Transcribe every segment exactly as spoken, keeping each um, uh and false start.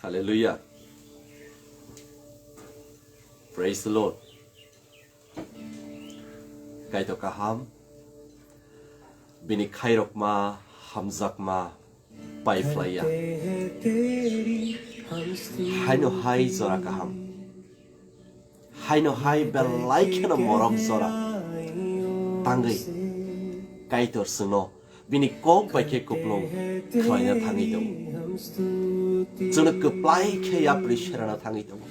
Hallelujah. Praise the Lord. Kaitor kaham, bini khairokma, hamjakma, pai phlaiya. Haino hai jora kaham. Haino hai belai kheno morok jora tangwi Kaitor chwngno bini kok bai khe kuplung khlaina thangwi tongo. Chwngno kwplai khe yapri serana thangwi tongo.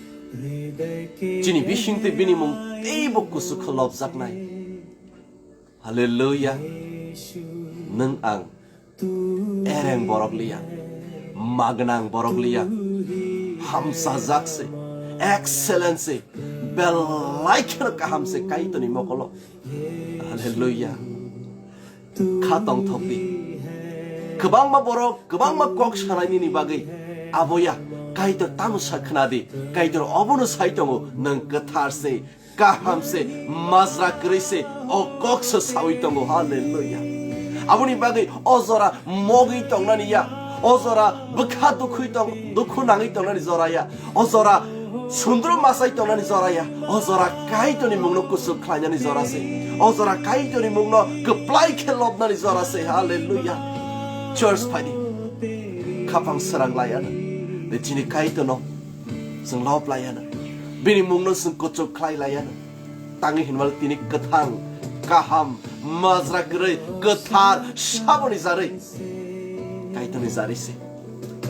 Chini bisingtwi bini mung teibo kuchuk khe lobjaknai. Hallelujah. Nwng ang ereng borok liya, magnang borok liya, hamsajak se, excellent se, belai kheno kaham se Kaitorni mokolo. Hallelujah. Kha tongthok di. Kwbangma borok, kwbangma kok sanai nini bagwi. Aboya, Kaitor tamo sa khna di. Kaitor obono sai tongo, nwng kwthar se, kaham se, majra kwrwi se, o kok se sawi tongo. Hallelujah. Aboni bagwi o jora mogwi tongnani ya, o jora bwkha dukhui tong, dukhu nangwi tongnani jora ya, o jora sundru masai tongnani jora ya, o jora Kaitorni mungno kuchuk khlainani jora se, o jora Kaitorni mungno kwplai khe lobnani jora se. Hallelujah. Church phaidi, khapang srang laiya na, de chini Kaitorno chwng lob laiya na, bini mungno chwng kuchuk khlai laiya na. Tangwi hinmale tini kwthang, kaham, majra kwrwi, kwthar, saboni jarwi, Kaitorni jarwi se.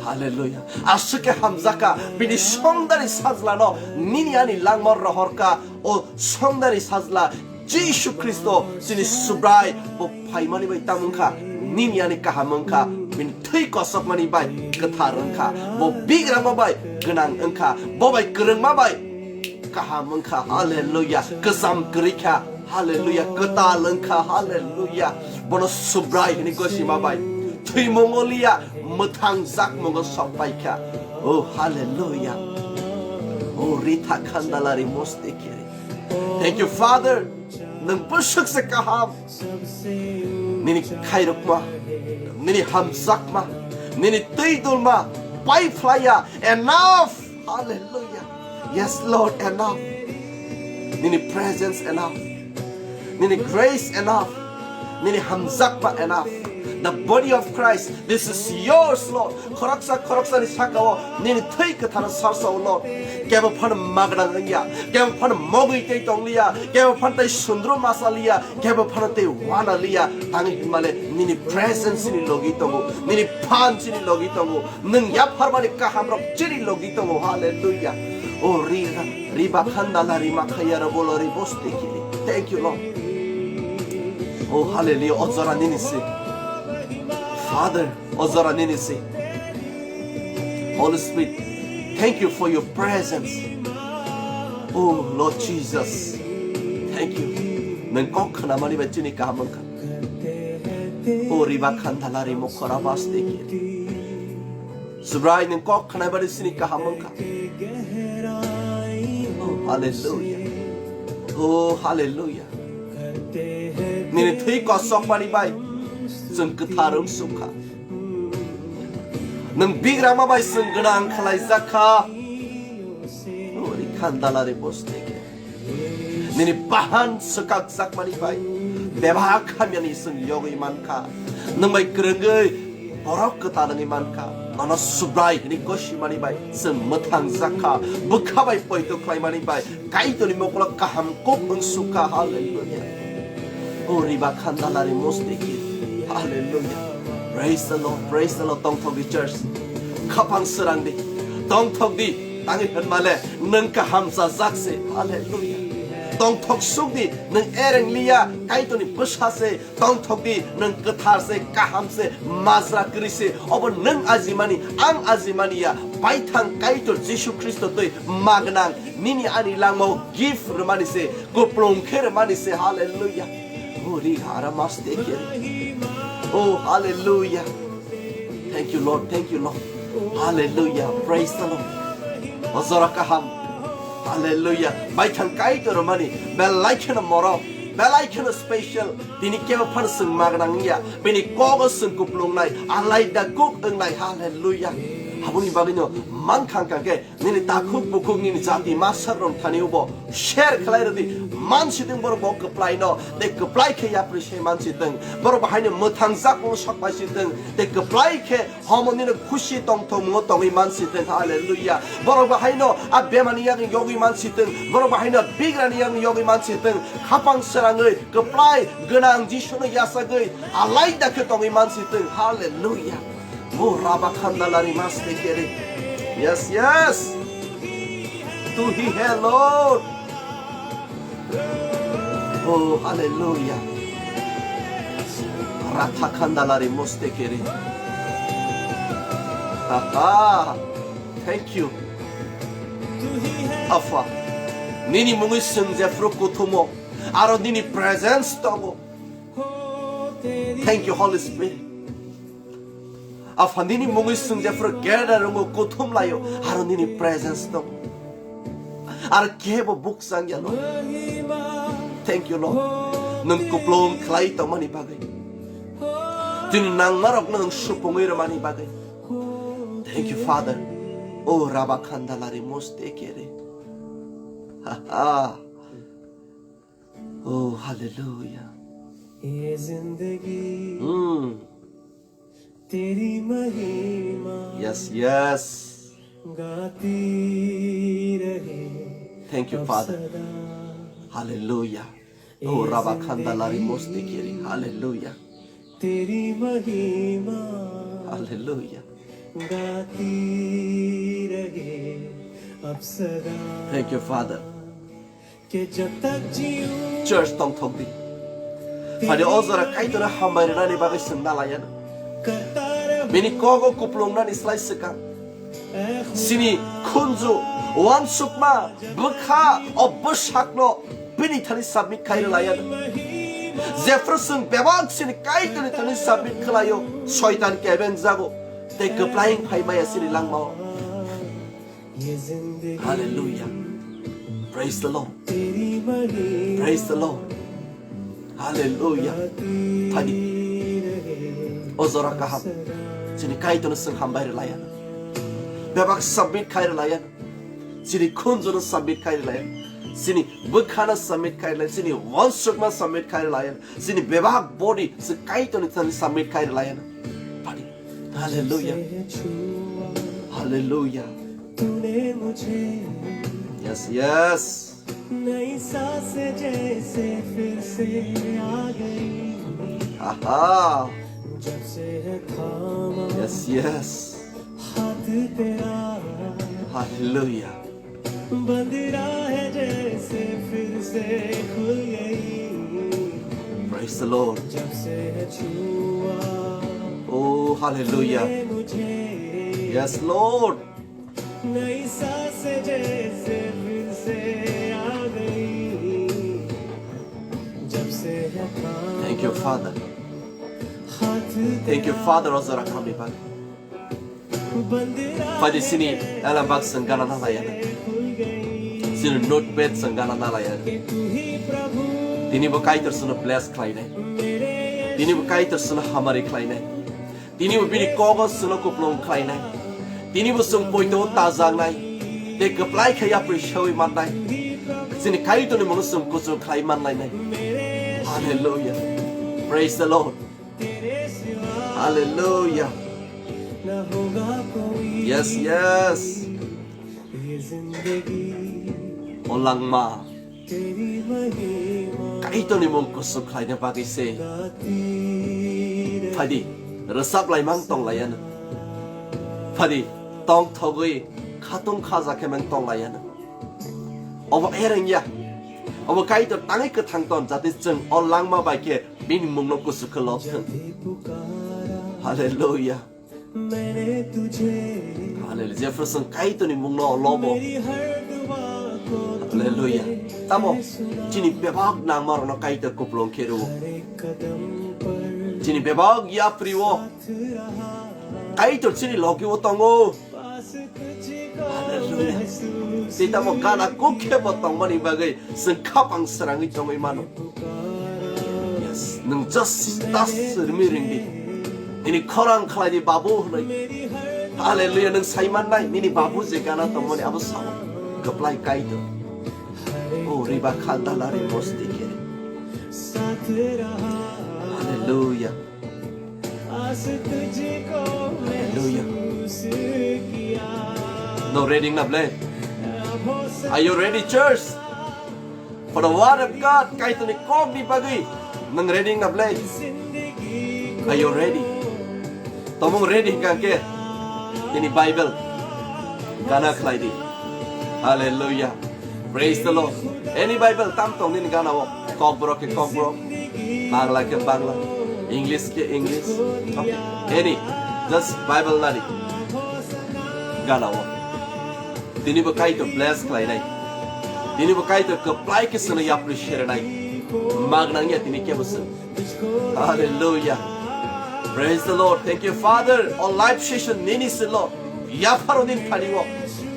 Hallelujah. Aswk khe hamjakha bini songdari sajlano nini ani langma rohorkha, o songdari sajla Jisu Khristo chini Subrai bo phaimani bai tamo wngkha, nini ani kaham wngkha, bini thwi kosokmani bai kwthar wngkha, bo bigrama bai gwnang wngkha, bo bai kwrwngma bai kaham wngkha, hallelujah, kwcham kwrwi kha, hallelujah, kwtal wngkha, hallelujah, bono Subrai hwnwi gosima bai thwimungo liya, mwthang jakmungo sok paikha. Oh, hallelujah. Oh, ritha khandalari moste kiri. Thank you, Father. Nwng bwswk se kaham. Nini khairokma, nini hamjakma, nini twi dulma pai phlaiya. Enough. Hallelujah. Yes, Lord, enough. Nini presence enough. Nini grace enough. Nini hamjakma enough. The body of Christ, this is yours, Lord. Khoroksa khoroksani sakao nini thwi kwtharo sarsao, Lord. Kebo phano magnang wngya, kebo phano mogwi tei tongliya, kebo phano tei sundru masaliya, kebo phano tei wanaliya. Tangwi hinmale nini presence ni logi tongo, nini phan chini logi tongo, nwng yapharmani kahamrok chini logi tongo. Hallelujah. O ri, riba khandala rima khayara bolo ri boste kiri. Thank you, Lord. Oh, hallelujah. O jora nini se. Father, o jora nini se. Holy Spirit, thank you for your presence. Oh, Lord Jesus, thank you. Nwng kok khnamani bai chini kaham wngkha. O riba khandala ri mokhora baste kiri. Subrai nwng kok khnai bari sini kaham wngkha. Oh, hallelujah. Oh, hallelujah. Nini thwi kosokmani bai chwng kwthar wng sukha. Nwng bigrama bai chwng gwnang khlaijak kha. Oh, ri khandala ri boste kiri. Nini bahan swkakjakmani bai bebak hamyani chwng yogwi mankha. Nwng bai kwrwngwi borok kwtal wngwi mankha. Nono Subrai hwnwi gosimani bai chwng mwthangjakha. Bwkha bai poito khlaimani bai Kaitorni mokolo kaham kok wng sukha. Hallelujah. O riba khandalari mosteki. Hallelujah. Praise the Lord. Praise the Lord. Tongthok di church. Khapang srang di. Tongthok di. Tangwi hwnmale nwng kaham chajak se. Hallelujah. Tongthok suk di. Nwng ereng liya. Kaitorni bwsa se. Tongthok di. Nwng kwthar se, kaham se, majra kwrwi se. Obo nwng ajimani, ang ajimani ya. Baithang Kaitor Jisu Khristo twi magnang. Nini ani langmao gift rwmani se. Kuplung khe rwmani se. Hallelujah. Oh, ri hara maste khe. Oh, hallelujah. Thank you, Lord. Thank you, Lord. Hallelujah. Praise the Lord. O jora kaham. Hallelujah. Baithang Kaitor mani. Belai kheno morok. Belai kheno special. Tini kebo phano chwng magnang wngya. Bini kogo chwng kuplungnai. Alaida kuk wngnai. Hallelujah. Aboni bagwino mankha khe nini takhuk bukhuk nini jati masakrok thani ubo share khlai rwdi, mansitwng borok bo kwplai no, tei kwplai khe yapri se mansitwng, borok bo haino mwthang jakung sok paisitwng, tei kwplai khe homo nini khusi tongthokmungo tongwi mansitwng. Hallelujah. Borok bo haino a bemani yagwi yogwi mansitwng, borok bo haino bigrani yagwi yogwi mansitwng, khapang srangwi kwplai gwnang Jisuno yachagwi alaida khe tongwi mansitwng. Hallelujah. O Rabakhandalari Mastekere. Yes, yes. Tu hi hai, Lord. Oh, hallelujah. Rathakhandalari Mostekere. Aha. Thank you. Apha. Nini mungwi chwng jephru kuthumo. Aro nini presence tongo. Thank you, Holy Spirit. Apha nini mungwi chwng jephru gather wngo, kuthum laio, aro nini presence tongo. Aro kebo bukchang ya, Lord. Thank you, Lord. Nwng kuplung khlai tongmani bagwi. Chini nangmarokno nwng supungwi rwmani bagwi. Thank you, Father. O Rabakhandalari Mostekere. Ha, ha. Oh, hallelujah. ये जिंदगी Hmm. तेरी महिमा Yes, yes. गाती रहे Thank you, अब Father. सदा। Hallelujah. Oh, ये Rabakhandalari जिंदगी Mostekere. Hallelujah. तेरी महिमा Hallelujah. गाती रहे अब सदा। Thank you, Father. Church tongthok di. Phadi o jora Kaitorno hambai rwnani bagwi chwng na laiya. Bini kogo kuplungnani slai swkang. Chini khunju, uansukma, bwkha, o bwsakno bini thani submit khai rwlaiya. Jephru chwng bebak chini Kaitorni thani submit khlaio, Soitan kebeng jago, tei kwplaing phai maya chini langmao. Hallelujah. Praise the Lord. Praise the Lord. Hallelujah. Thani. O jora kaham. Chini Kaitorno chwng hambai rwlaiya. Bebak submit khai rwlaiya. Chini khunjuno submit khai rwlaiya. Chini bwkhano submit khai rwlaiya. Chini uansukma submit khai rwlaiya. Chini bebak body se Kaitorni thani submit khai rwlaiya. Thani. Hallelujah. Hallelujah. Yes, yes. नई सांसें जैसे फिर से आ गई। Aha. जब से है थामा Yes, yes. हाथ तेरा Hallelujah. बंद राहें जैसे फिर से खुल गई। Praise the Lord. जब से है छुआ Oh, hallelujah. तूने मुझे Yes, Lord. नई सांसें जैसे फिर से आ गई। जब से है थामा Thank you, Father. हाथ Thank you, तेरा Father. O jora kaham ni bagwi. Phadi chini elembak chwng gana na laiya. Chini notepad chwng gana na laiya. Tini bo Kaitor chwngno bless khlainai. Tini bo Kaitor chwngno hamari khlainai. Tini bo bini kogo chwngno kuplung khlainai. Tini bo chwng poito tajaknai. Tei kwplai khe yapri sewi mannai. Chini Kaitorni mungno chwng kuchuk khlai manlainai. Hallelujah. Praise the Lord. Hallelujah. Yes, yes. O langma. Kaitorni mung kuchuk khlaina bagwi se. Phadi, rwchap laimang tong laiya no. Phadi, tongthogwi khatung khaja khe mang tong laiya no. Obo ereng ya. Obo Kaitor tangwi kwthang ton, jate chwng o langma bai khe bini mungno kuchuk khe lob thung. Hallelujah. Hallelujah. Jephru chwng Kaitorni mungno lobo. Hallelujah. Tamo chini bebak nangmarokno Kaitor kuplung khe rwo. Chini bebak yapri o. Kaitor chini logi o tongo. Hallelujah. Tei tamo gana kok khe bo tongmani bagwi chwng khapang srangwi tongwi mano. Yes, nwng just ta sirmi ringdi. Nini khorang khlaidi, Babu, hwnwi. Hallelujah, nwng saimannai, nini babu je gana tongmani abo sao. Kwplai Kaitor. O riba khandala ri mosti ke. Hallelujah. Hallelujah. No ready na ble? Are you ready, church? For the word of God, Kaitorni kokni bagwi nwng ready na ble? Are you ready? Tomung ready hwnkha khe tini Bible gana khlai di. Hallelujah. Praise the Lord. Any Bible tam tong nini gana o. Kokborok khe Kokborok. Bangla khe Bangla. English khe English. Okay. Any. Just Bible nadi. Gana o. Tini bo Kaitor bless khlainai. Tini bo Kaitor kwplai khe swnwi yapri serenai. Magnangya tini kebo swn. Hallelujah. Praise the Lord. Thank you, Father. O live session nini silo. Yapharo din thani o.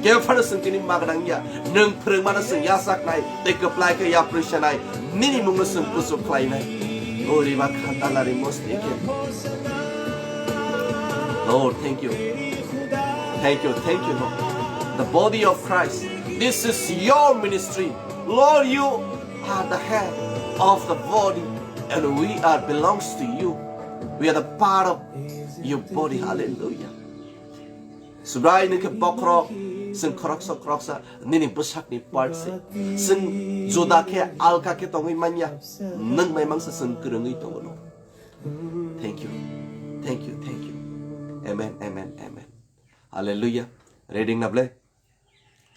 Kephano sung tini magnangya. Nung phrwngmano sung yasaknai. Tei kwplai khe yapri senai. Nini mungno sung kusuk khlainai. O riba khandala ri mosti ke. Lord, thank you. Thank you, thank you, Lord. The body of Christ. This is your ministry. Lord, you are the head of the body, and we are belongs to you. We are the part of your body. Hallelujah. Subrai nung khe bokhorok, sung khoroksa khoroksa, nini bwsakni part se. Sung juda khe alka khe tongwi manya, nung mai mangsa sung kwrwngwi tongo. Thank you, thank you, thank you. Amen, amen, amen. Hallelujah. Reading na ble?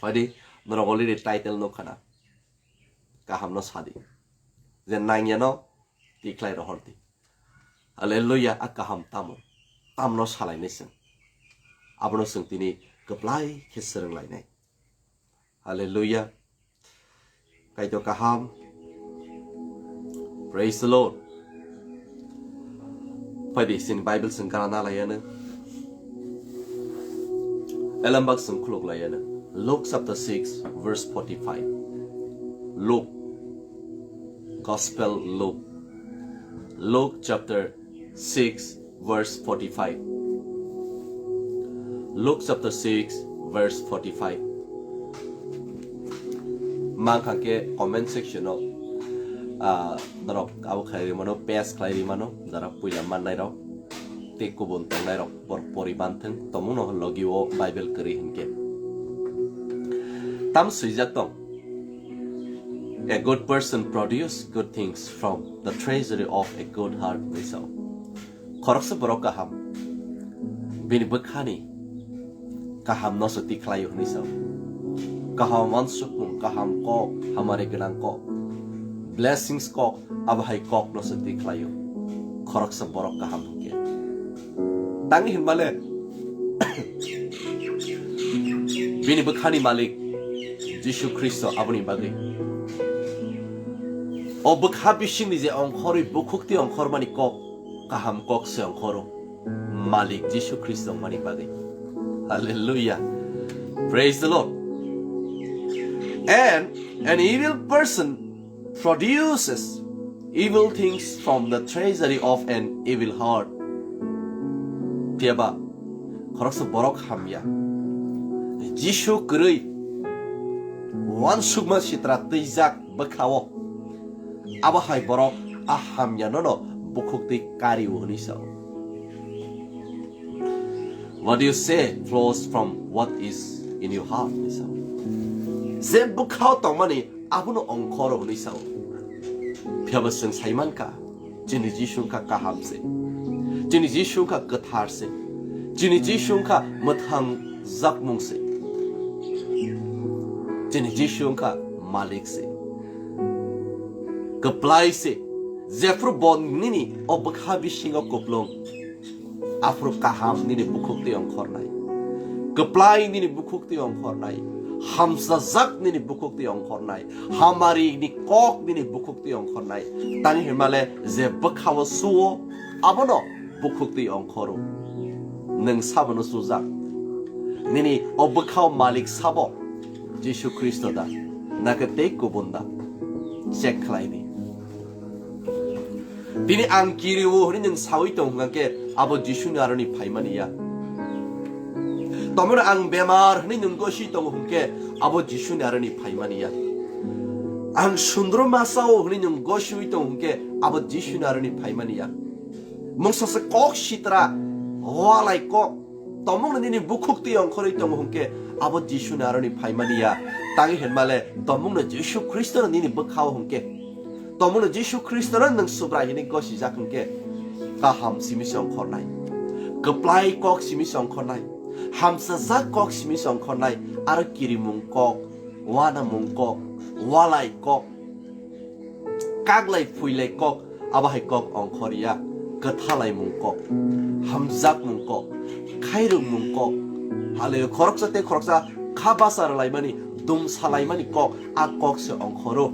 Phaidi, norok already title nukha na. Kaham no sadi. Je nangya no, tikhlai rohor di. Hallelujah, a kaham tamo. Tamno salainai chwng. Abono chwng tini kwplai khe swrwnglainai. Hallelujah. Kaitor kaham. Praise the Lord. Phaidi, sini Bible sing kana na layana. Elambak sing khuluk layana. Luke chapter six, verse forty-five. Luke. Gospel Luke. Luke chapter six, verse forty-five. Luke chapter six, verse forty-five. Mangkha khe comment section o, ah, norok abo khlai rimano, paste khlai rimano, jara puila mannai rok, tei kubun tongnai rok, bor pori manthwng, tomungno logi o Bible kwrwi hinkhe. Tam swijak tong. A good person produce good things from the treasury of a good heart, hinwi sao. Khoroksa borok kaham, bini bwkhani kaham no se tikhlaio hinwi sao. Kaham wansukmung, kaham kok, hamari gwnang kok, blessings kok, abo hai kok no se tikhlaio. Khoroksa borok kaham hwnkhe. Tangwi hinmale, bini bwkhani malik Jisu Khristo aboni bagwi. O bwkha bisingni je ongkhorwi bukhukti ongkhormani kok, kaham kok se ongkhoro. Malik Jisu Khristo wngmani bagwi. Hallelujah. Praise the Lord. And an evil person produces evil things from the treasury of an evil heart. Phiya ba, khoroksa borok hamya. Jisu kwrwi wansukma sitra twijak bwkhao. Abo hai borok a hamya nono bukhuk twi kari-o hwnwi sao. What you say flows from what is in your heart, hwnwi sao. Je bwkhao tongmani abono ongkhoro hwnwi sao. Phiya bo chwng sai mankha, chini Jisu wngkha kaham se. Chini Jisu wngkha kwthar se. Chini Jisu wngkha mwthang jakmung se. Chini Jisu wngkha malik se. Kwplai se. Jephru bo nini o bwkha bisingo kuplung. Aphuru kaham nini bukhuk twi ongkhornai. Kwplai nini bukhuk twi ongkhornai. Hamsajak nini bukhuk twi ongkhornai. Hamari ni kok nini bukhuk twi ongkhornai. Tani hwnmale je bwkhao suo, abono bukhuk twi ongkhoro. Nwng sabono sujak. Nini o bwkhao malik sabo Jisu Khristo da? Nakhe tei kubun da? Check khlai di. Tini ang kiri-o hwnwi nwng saui tong hwnkha khe abo Jisuni aroni phaimani ya. Tomorno ang bemar hwnwi nwng gosi tongo hwnkhe abo Jisuni aroni phaimani ya. Ang sundro masao hwnwi nwng gosiwi tongo hwnkhe abo Jisuni aroni phaimani ya. Mungsa se kok sitra, walai kok, tomungno nini bukhuk twi ongkhorwi tongo hwnkhe abo Jisuni aroni phaimani ya. Tangwi hinmale tomungno Jisu Khristono nini bwkhao hwnkhe, tomungno Jisu Khristono nwng Subrai hwnwi gosijak hwnkhe kaham simi se ongkhornai, kwplai kok simi se ongkhornai, hamsajak kok simi se ongkhornai, aro kirimung kok, uanamung kok, walai kok, kaglai phuilai kok, abo hai kok ongkhorya, kwthalaimung kok, hamjakmung kok, khairokmung kok, hale khoroksa tei khoroksa kha basa rwlaimani, dum salaimani kok, a kok se ongkhoro.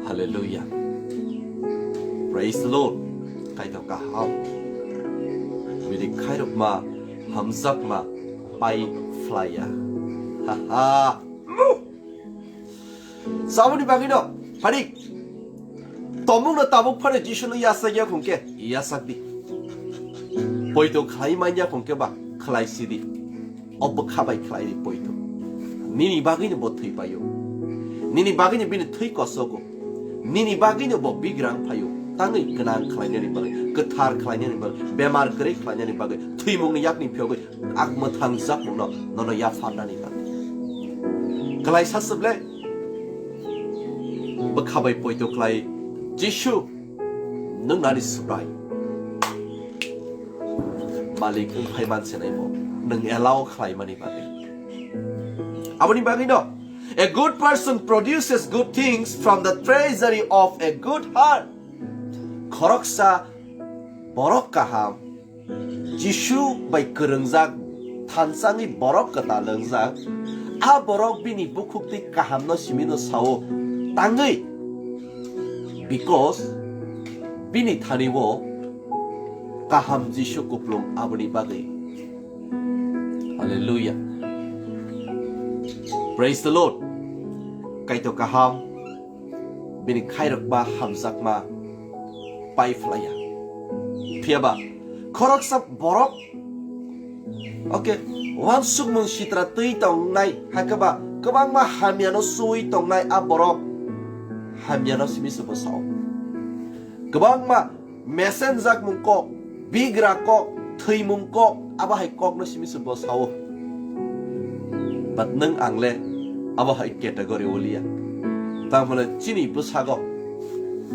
Hallelujah. Praise the Lord. Kaitor kaham. Bini khairokma, hamjakma, pai phlaiya. Ha ha. Saboni bagwino, phanik. Tomungno tabuk phano Jisuno yasakya hwnkhe, yasak di. Poito khlai manya hwnkhe ba, khlai sidi. O bwkha bai khlai di poito. Nini bagwino bo thwi paio. Nini bagwino bini thwi kosogo. Nini bagwino bo bigrang phaio. Tangwi gwnang khlainani bagwi, kwthar khlainani bagwi, bemar kwrwi khlainani bagwi, thwimungni yakni phiyogwi, ak mwthang jakmungno nono yapharnani bagwi. Kwlaisa swble bwkha bai poito khlai, Jisu, nwng nani Subrai. Malik wng phai man se nai bo, nwng allow khlai mani bagwi. Aboni bagwi no, a good person produces good things from the treasury of a good heart. Khoroksa borok kaham, Jisu bai kwrwngjak, thansangwi borok kwtal wngjak, a borok bini bukhuk twi kahamno simino sao, tangwi, because bini thani o kaham Jisu kuplung aboni bagwi. Hallelujah. Praise the Lord. Kaitor kaham, bini khairokma hamjakma pai phlaiya. Phiyaba khoroksa borok, okay, uansukmung sitra twi tongnai, hakhe ba kwbangma hamyano suwi tongnai a borok hamyano simi se bwsao. Kwbangma mesenjakmung kok, bigra kok, thwimung kok, abo hai kokno simi se bwsao. But nwng ang le abo hai category o liya. Tamhole chini bwsago,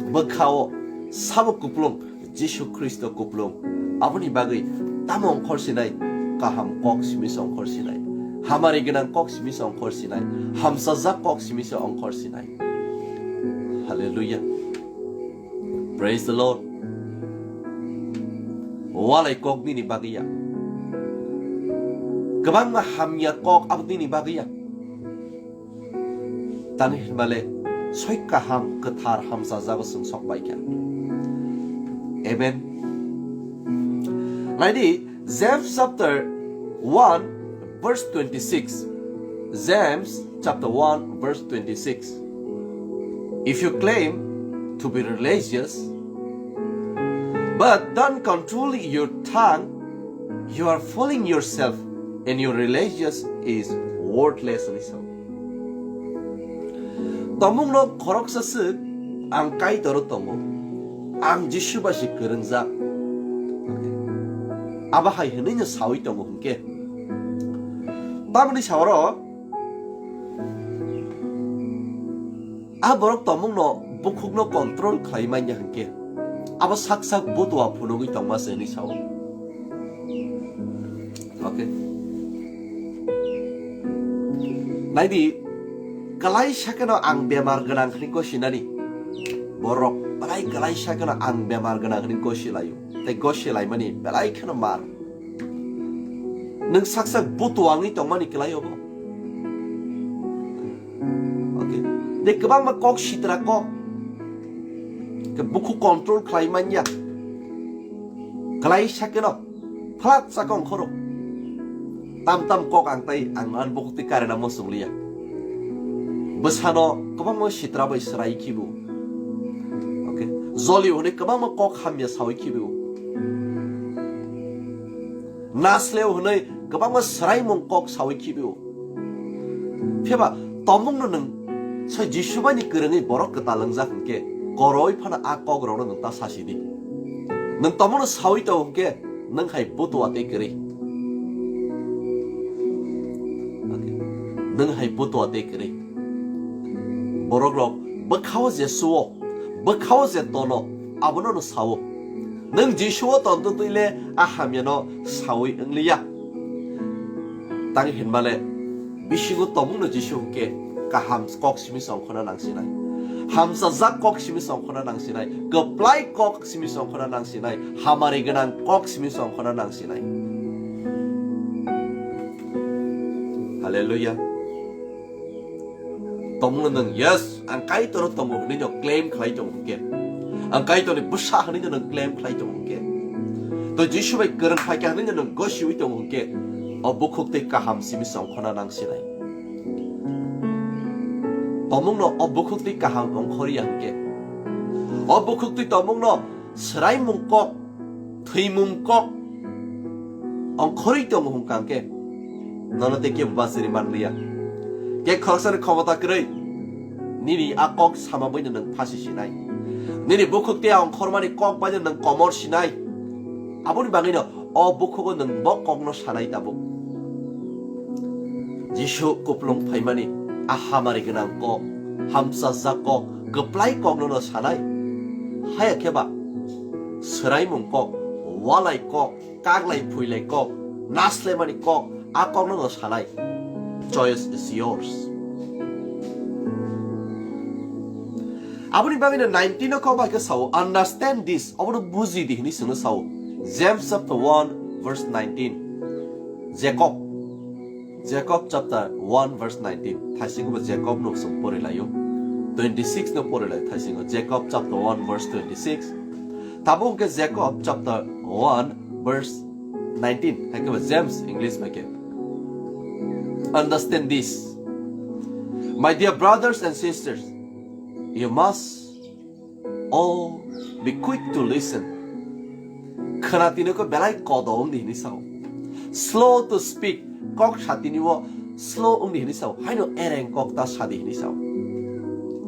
bwkhao sabo kuplung, Jisu Khristo kuplung. Aboni bagwi tamo ongkhor sinai, kaham kok simi se ongkhor sinai. Hamari gwnang kok simi se ongkhor sinai. Hamsajak kok simi se ongkhor sinai. Hallelujah. Praise the Lord. Walai kok nini bagwi ya. Kwbangma hamya kok abo nini bagwi ya. Tani hinmale soi kaham kwthar hamsa jago chwng sok pai kha. Amen. Naidi James chapter one verse twenty-six. James chapter one verse twenty-six. If you claim to be religious but don't control your tongue, you are fooling yourself and your religious is worthless, hwnwi sao. Tomungno khoroksa swk, ang Kaitor tongo, ang Jisu bai se kwrwngjak. Abo hai hwnwino sawi tongo hwnkhe. Tamoni saoro a borok tomungno bukhukno control khlai manya hwnkhe, abo sak sak butua phunugwi tongma se hwnwi sao. Okay. Naidi, kwlai sakeno ang bemar gwnang hwnwi gosinani. Borok belai kwlai sakeno ang bemar gwnang hwnwi gosilaio. Tei gosilaimani belai kheno mar. Nwng sak sak butua wngwi tongmani kwlai obo. Okay. Tei kwbangma kok sitra kok. Ke bukhuk control khlai manya. Kwlai sakeno. Phlat sakong khoro. Tam tam kok ang tai ang an bukhuk twi karena mo sungliya. Bwsano kwbangma sitra bai swrai khibu. Okay. Joli hwnwi kwbangma kok hamya sawi khibu. Nasleo hwnwi kwbangma swraimung kok sawi khibio. Phiya ba tomungno nwng sai Jisu bai ni kwrwngwi borok kwtal wngjak hwnkhe, koroi phano a kokrokno nwng ta sasi di. Nwng tomungno sawi tongo hwnkhe, nwng hai butua tei kwrwi. Nwng hai butua tei kwrwi. Borokrok bwkhao je suo, bwkhao je tono, abono no sao. Nwng Jisuo tonto twi le a hamyano sawi wngliya. Tang hinmale bisingo tomungno Jisu hwnkhe kaham kok simi songkhona nangsinai. Hamsajak kok simi songkhona nangsinai. Kwplai kok simi songkhona nangsinai. Hamari gwnang kok simi songkhona nangsinai. Hallelujah. Tomungno nwng, "Yes, ang Kaitorno tongo," hwnwi no claim khlai tongo hwnkhe, ang Kaitorni bwsa hwnwi no nwng claim khlai tongo hwnkhe, to Jisu bai kwrwng phaikha hwnwi no nwng gosiwi tongo hwnkhe, o bukhuk tei kaham simi songkhona nangsinai. Tomungno o bukhuk tei kaham ongkhorya hwnkhe, o bukhuk tei tomungno swraimung kok, thwimung kok ongkhorwi tongo hwnkha hwnkhe, nono tei kebo bachiri manliya. Khe khoroksani khomota kwrwi, nini a kok sama baino nwng phasi sinai. Nini bukhuk tei a ongkhormani kok baino nwng komor sinai. Aboni bagwino o bukhugo nwng bo kokno sanai tabuk. Jisu kuplung phaimani a hamari gwnang kok, hamsajak kok, kwplai kokno no sanai. Haya khe ba swraimung kok, walai kok, kaglai phuilai kok, naslemani kok, a kokno no sanai. Choice is yours. Aboni bagwino nineteen o kok bai khe sao, "Understand this," obono buji di hwnwi swngno sao. James chapter one verse nineteen. Jacob. Jacob chapter one verse nineteen. Thaisingo Jacob no chwng pori laio. Twenty-six no pori lai thaisingo. Jacob chapter one verse twenty-six. Tabuk hwnkhe Jacob chapter one verse nineteen. Hai khe ba James English bai khe. Understand this. My dear brothers and sisters, you must all be quick to listen. Khwna tini khe belai kodo wng di hini sao. Slow to speak, kok sa tini o slow wng di hini sao. Haino ereng kok ta sa di hini sao.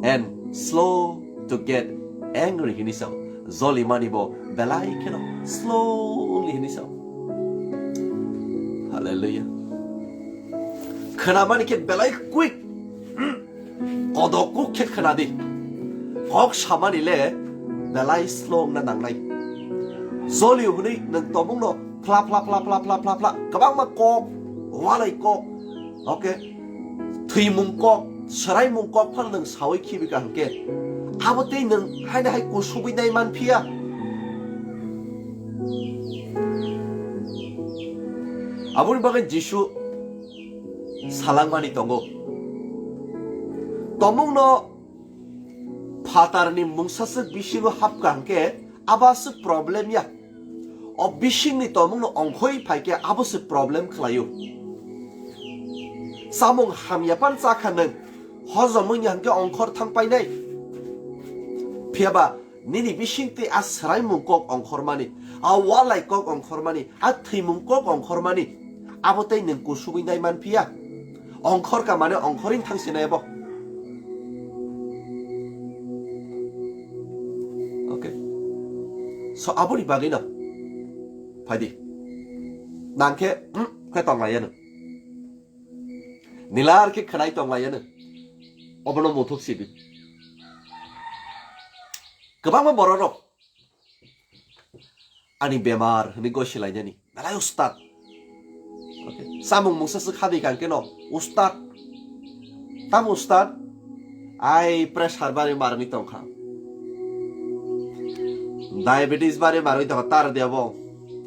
And slow to get angry hini sao. Joli mani bo belai kheno slow wng di hini sao. Hallelujah. Khwna mani khe belai quick. Kodok kuk khe khwna di. Kok samani le belai slow wngna nangnai. Joli hwnwi nwng tomungno phla phla phla phla phla phla phla kwbangma kok, walai kok, okay, thwimung kok, swraimung kok phano nwng sawi khibi ka hwnkhe, abo tei nwng haino hai kusugwi nai man phiya. Aboni bagwi Jisu salangmani tongo. Tomungno phatarni mungsaswk bisingo hapkha hwnkhe abo aswk problem ya. O bisingni tomungno ongkhoi phaikhe abo se problem khlaio. Chamung hamya pan chakha nwng, hojom wngya hwnkhe ongkhor thang painai. Phiyaba nini bisingtwi a swraimung kok ongkhormani, a walai kok ongkhormani, a thwimung kok ongkhormani, abo tei nwng kusugwi nai man phiya. Ongkhor ka mane ongkhorwi thang sinai bo. Okay. So aboni bagwi no phaidi. Nang khe, mm, khe tong lai ya nwng. Nilar khe khwnai tong lai ya nwng. Obono muthuk sibi. Kwbangma bororok ani bemar hwnwi goi silainani belai ustad. Okay. Samung mungsa swk hadi kang keno ustad. Tam ustad? Ai pressure bari marwi tongkha. Diabetes bari marwi tongkha, tar dia bo.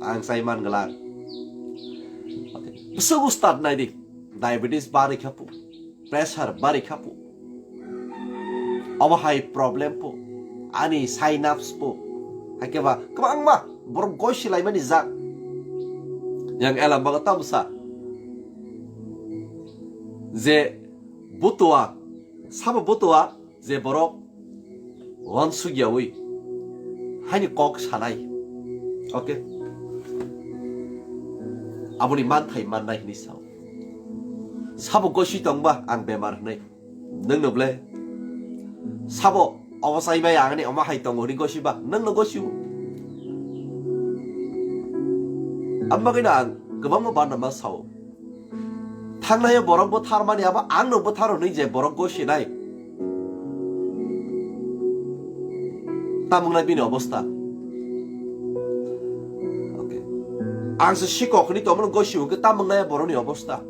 Ang sai man glak. Okay. Bwswk ustad nai di. Diabetes bari kha pu. Pressure bari kha pu. Obo hai problem pu. Ani synapse pu. Hakhe ba kwbangma borok goi silaimani jak. Yang elam bago tamo sa. Je butua, sabo butua je borok wansukyawi haini kok sanai. Okay. Aboni manthai mannai hwnwi sao. Sabo gosi tongba ang bemar hwnwi. Nwngno ble sabo obo chaibai ang ani omo hai tongo hwnwi gosiba, nwngno gosio. Aboni bagwino ang kwbangma bana ma sao. Thangnai borok bwtharmani abo angno bwtharo hwnwi je borok gosinai. Tamung nai bini obosta. Okay. Ang se sikok hwnwi tongmani gosio hwnkhe tamung nai borokni obosta.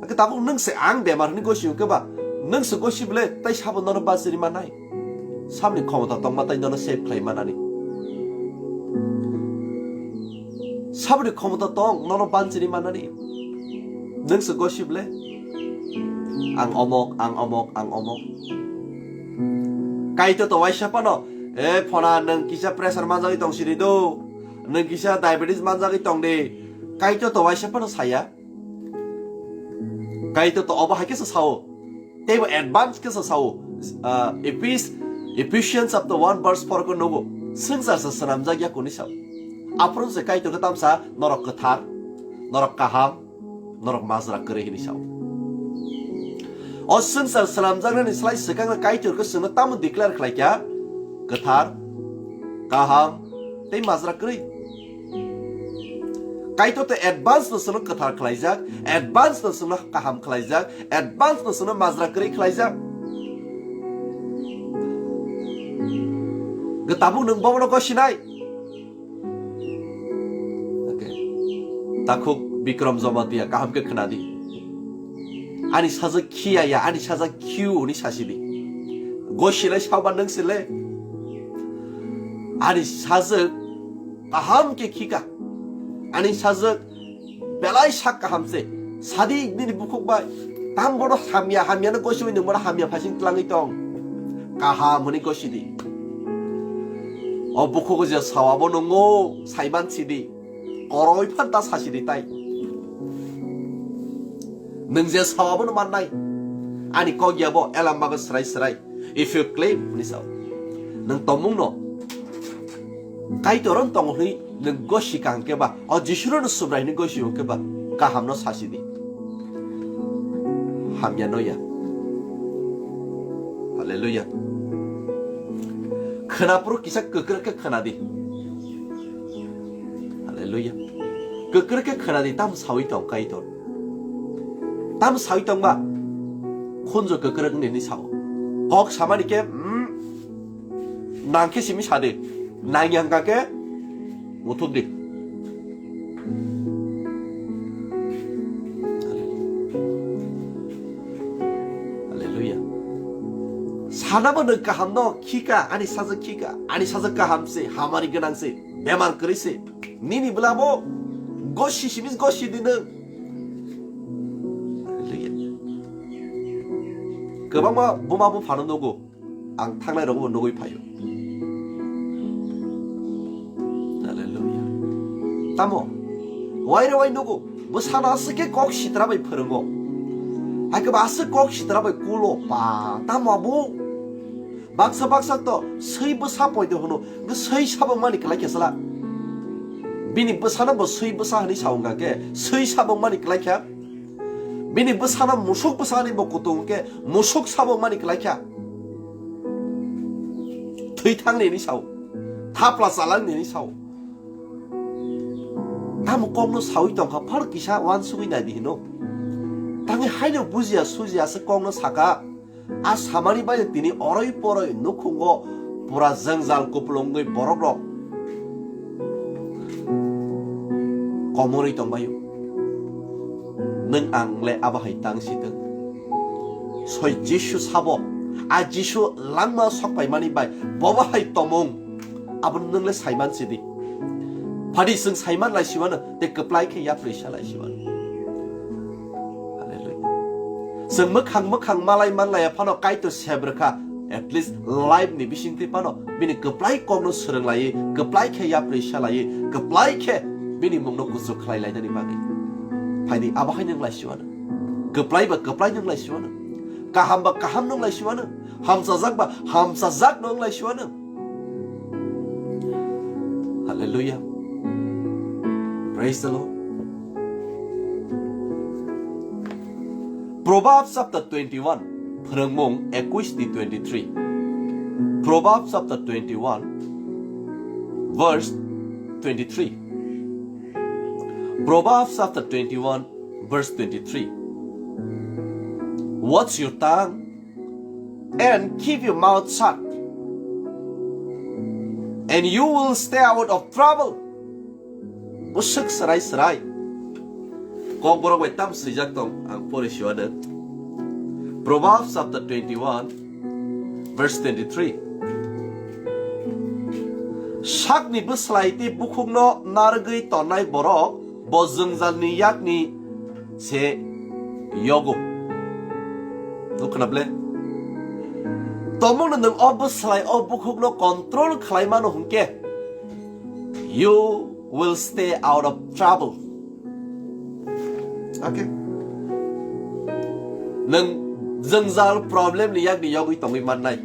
Hwnkhe tabuk nwng se ang bemar hwnwi gosio hwnkhe ba nwng se gosi ble tai sabo nono bachiri manai. Saboni khomota tongma tai nono save khlai manani. Saboni khomota tong nono banchiri manani. Nwng se gosi ble. Ang omok, ang omok, ang omok. Kaitor to waisa phano, "E phona, nwng kisa pressure manjagwi tong siri do. Nwng kisa diabetes manjagwi tong de." Kaitor to waisa phano saya. Kaitor to obo hai khe sa sao. Teibo advance khe sa sao. Ah, Ephes-, Ephesians chapter one verse four ko nugo. Swngchar se swnamjak ya kuni sao. Aphuru se Kaitor khe tamsa norok kwthar, norok kaham, norok majra kwrwi hini sao. O swngchar swnamjaknani slai swkang Kaitor khe chwngno tamo declare khlai kha? Kwthar, kaham, tei majra kwrwi. Kaitor to advance no chwngno kwthar khlaijak, advance no chwngno kaham khlaijak, advance no chwngno majra kwrwi khlaijak. Gw tabuk nwng bobono gosinai. Okay. Takhuk Bikram Jamatia kaham khe khwnadi. Ani sajwk khiya ya, ani sajwk khiu hwnwi sasi di. Gosilai saba nwng sile. Ani sajwk kaham khe khika. Ani sajwk belai sak kaham se. Sadi nini bukhuk bai. Tam bono hamya, hamya no gosiwi nwng bono hamya phasing tlangwi tong. Kaham hwnwi gosidi. O bukhuk je sawa bo nwngo, saiman sidi. Koroi phan ta sasi di tai. Nwng je sao abono mannai. Ani kok ya bo elam bago srai srai. If you claim, hwnwi sao. Nwng tongmung no Kaitor on tongo hwnwi nwng gosi kaham khe ba, o Jisuno no Subrai hwnwi gosi hwn khe ba, kaham no sasi di. Hamya no ya. Hallelujah. Khwna phuru kisa kwkrwk khe khwna di. Hallelujah. Kwkrwk khe khwna di, tam sawi tong Kaitor. Tam sawi tong ba? Khunju kwkrwk nini sao. Kok samani khe, mm, nang khe simi sa di. Nang yang ka khe muthuk di. Hallelujah. Sana bo nwng kaham no khika, ani sajwk khika, ani sajwk kaham se, hamari gwnang se, bemar kwrwi se. Nini bwla bo gosi simis gosi di nwng. Hallelujah. Kwbangma buma buphano nugo. Ang thangnai rokbo nugwi phaio. Hallelujah. Tamo? Waire wai nugo. Bwsano aswk khe kok sitra bai phwrwngo. Hai khe ba aswk kok sitra bai kulo pa. Tamo abo? Baksa baksa to swi bwsa poito hwno. Hwnkhe swi sabok mani kwlai khe sala. Bini bwsano bo swi bwsa hwnwi sa wngkha khe swi sabok mani kwlai kha. Bini bwsano musuk bwsa hwnwi bo kutung hwnkhe musuk sabok mani kwlai kha. Thwi thang nini sao. Thapla chalang nini sao. Tamo kokno sawi tongkha, phar kisa uansugwi naidi hino. Tangwi haino bujiya sujiya se kokno saka. A samani bai tini oroi poroi nukhungo pura jwngjal kupulungwi borok rok komorwi tongbaio. Nwng ang le abo hai tang si twng. Soi Jisu sabo, a Jisu langma sokpaimani bai bobo hai tomung, abo nwng le saiman sidi. Phadi chwng saiman lai siwano, tei kwplai khe yapri sa lai siwano. Hallelujah. Chwng mwkhang mwkhang malai manlaiya phano Kaitor sep rwkha, at least life ni bisingtwi phano bini kwplai kokno swrwng laiwi, kwplai khe yapri sa laiwi, kwplai khe bini mungno kuchuk khlai lainani bagwi. Phaidi abo hai nwng lai siwano. Kwplai ba kwplai nwng lai siwano. Kaham ba kaham nwng lai siwano. Hamchajak ba hamchajak nwng lai siwano. Hallelujah. Praise the Lord. Proverbs chapter twenty-one, Phrwngmung ekush ni twenty-three. Proverbs chapter twenty-one, verse twenty-three. Proverbs chapter twenty-one, verse twenty-three. Watch your tongue and keep your mouth shut, and you will stay out of trouble. Bwswk srai srai. Kokborok bai tam swijak tong, ang pore siwano. Proverbs chapter twenty-one, verse twenty-three. Sakni bwslai tei bukhukno narwgwi tonnai borok bo jwngjalni yakni se yogo. Nukho na ble? Tomungno nwng o bwslai o bukhukno control khlai mano hwnkhe, you will stay out of trouble. Okay? Nwng jwngjal problem ni yakni yogwi tongwi mannai.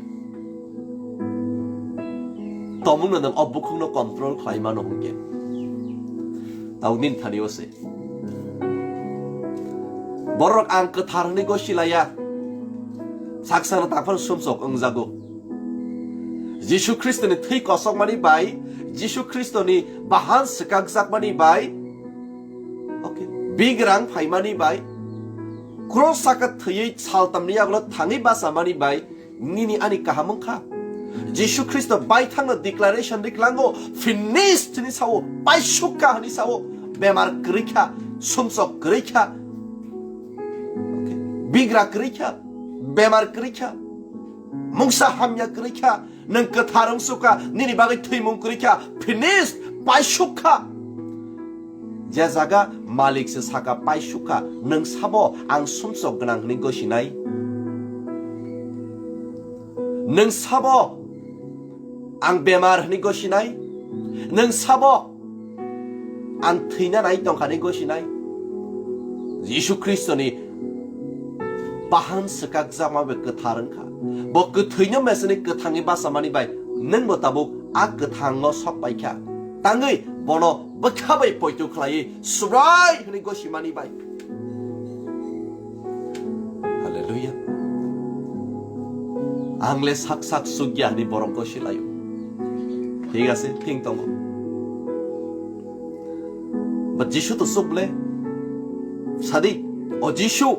Tomungno nwng o bukhukno control khlai mano hwnkhe. Tau nini thani o se. Borok ang kwthar hwnwi gosi laya. Saksano tangphano sumsok wngjago. Jisu Khristoni thwi kosokmani bai, Jisu Khristoni bahan swkakjakmani bai, okay, bigrang phaimani bai, cross saka thwiwi saltamni yagulo thangwi bachamani bai, nini ani kaham wngkha. Jisu Khristo baithangno declaration riklango, "Finished" hwnwi sao, paisukha hwnwi sao, bemar kwrwikha, sumsok kwrwikha, okay, bigra kwrwikha, bemar kwrwikha, mungsa hamya kwrwikha, nwng kwthar wngsukha, nini bagwi thwimung kwrwikha, "Finished", paisukha. Je jaga malik se saka, paisukha, nwng sabo ang sumsok gwnang hwnwi gosinai? Nwng sabo ang bemar hwnwi gosinai? Nwng sabo ang thwina nai tongkha hwnwi gosinai? Jisu Khristoni bahan swkakjakma bai kwthar wngkha. Bo kwthwino meseni kwthangwi bachamani bai nwngbo tabuk a kwthango sok paikha. Tangwi bono bwkha bai poito khlaiwi Subrai hwnwi gosimani bai. Hallelujah. Ang le sak sak sukya hwnwi borok gosi laio. Thik ase, thing tongo. But Jisu to suk le. Sadi, "O Jisu,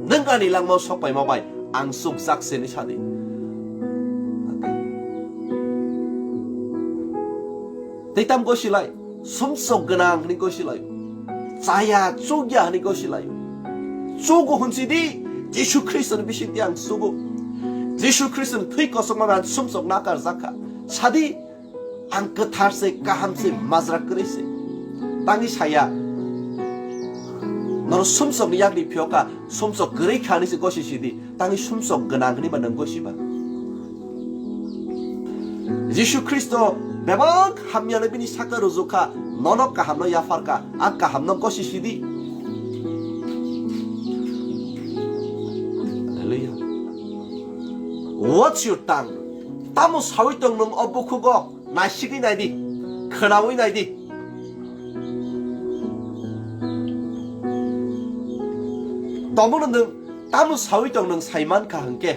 nwng ani langmao sok paima bai ang sukjak se," hwnwi sadi. Tei tam gosi lai, sumsok gwnang hwnwi gosi lai. Chaya chukya hwnwi gosi lai. Chugo hwnsi di, Jisu Khristoni bisingtwi ang sugo. Jisu Khristoni thwi kosokma bai ang sumsok nakarjak kha. Sadi, ang kwthar se, kaham se, majra kwrwi se. Tangwi saya, nono sumsokni yakni phiyokha, sumsok kwrwi kha hwnwi se gosi sidi. Tangwi sumsok gwnang hwnwi ba nwng gosi ba? Jisu Khristo bebak hamyano bini saka rujukha, nono kahamno yapharkha, a kahamno gosi sidi. Hallelujah. Watch your tongue. Tamo sawi tong nwng o bukhugo? Naisigwi nai di, khwnawi nai di. Tomono nwng tamo sawi tong nwng sai man kha hwnkhe?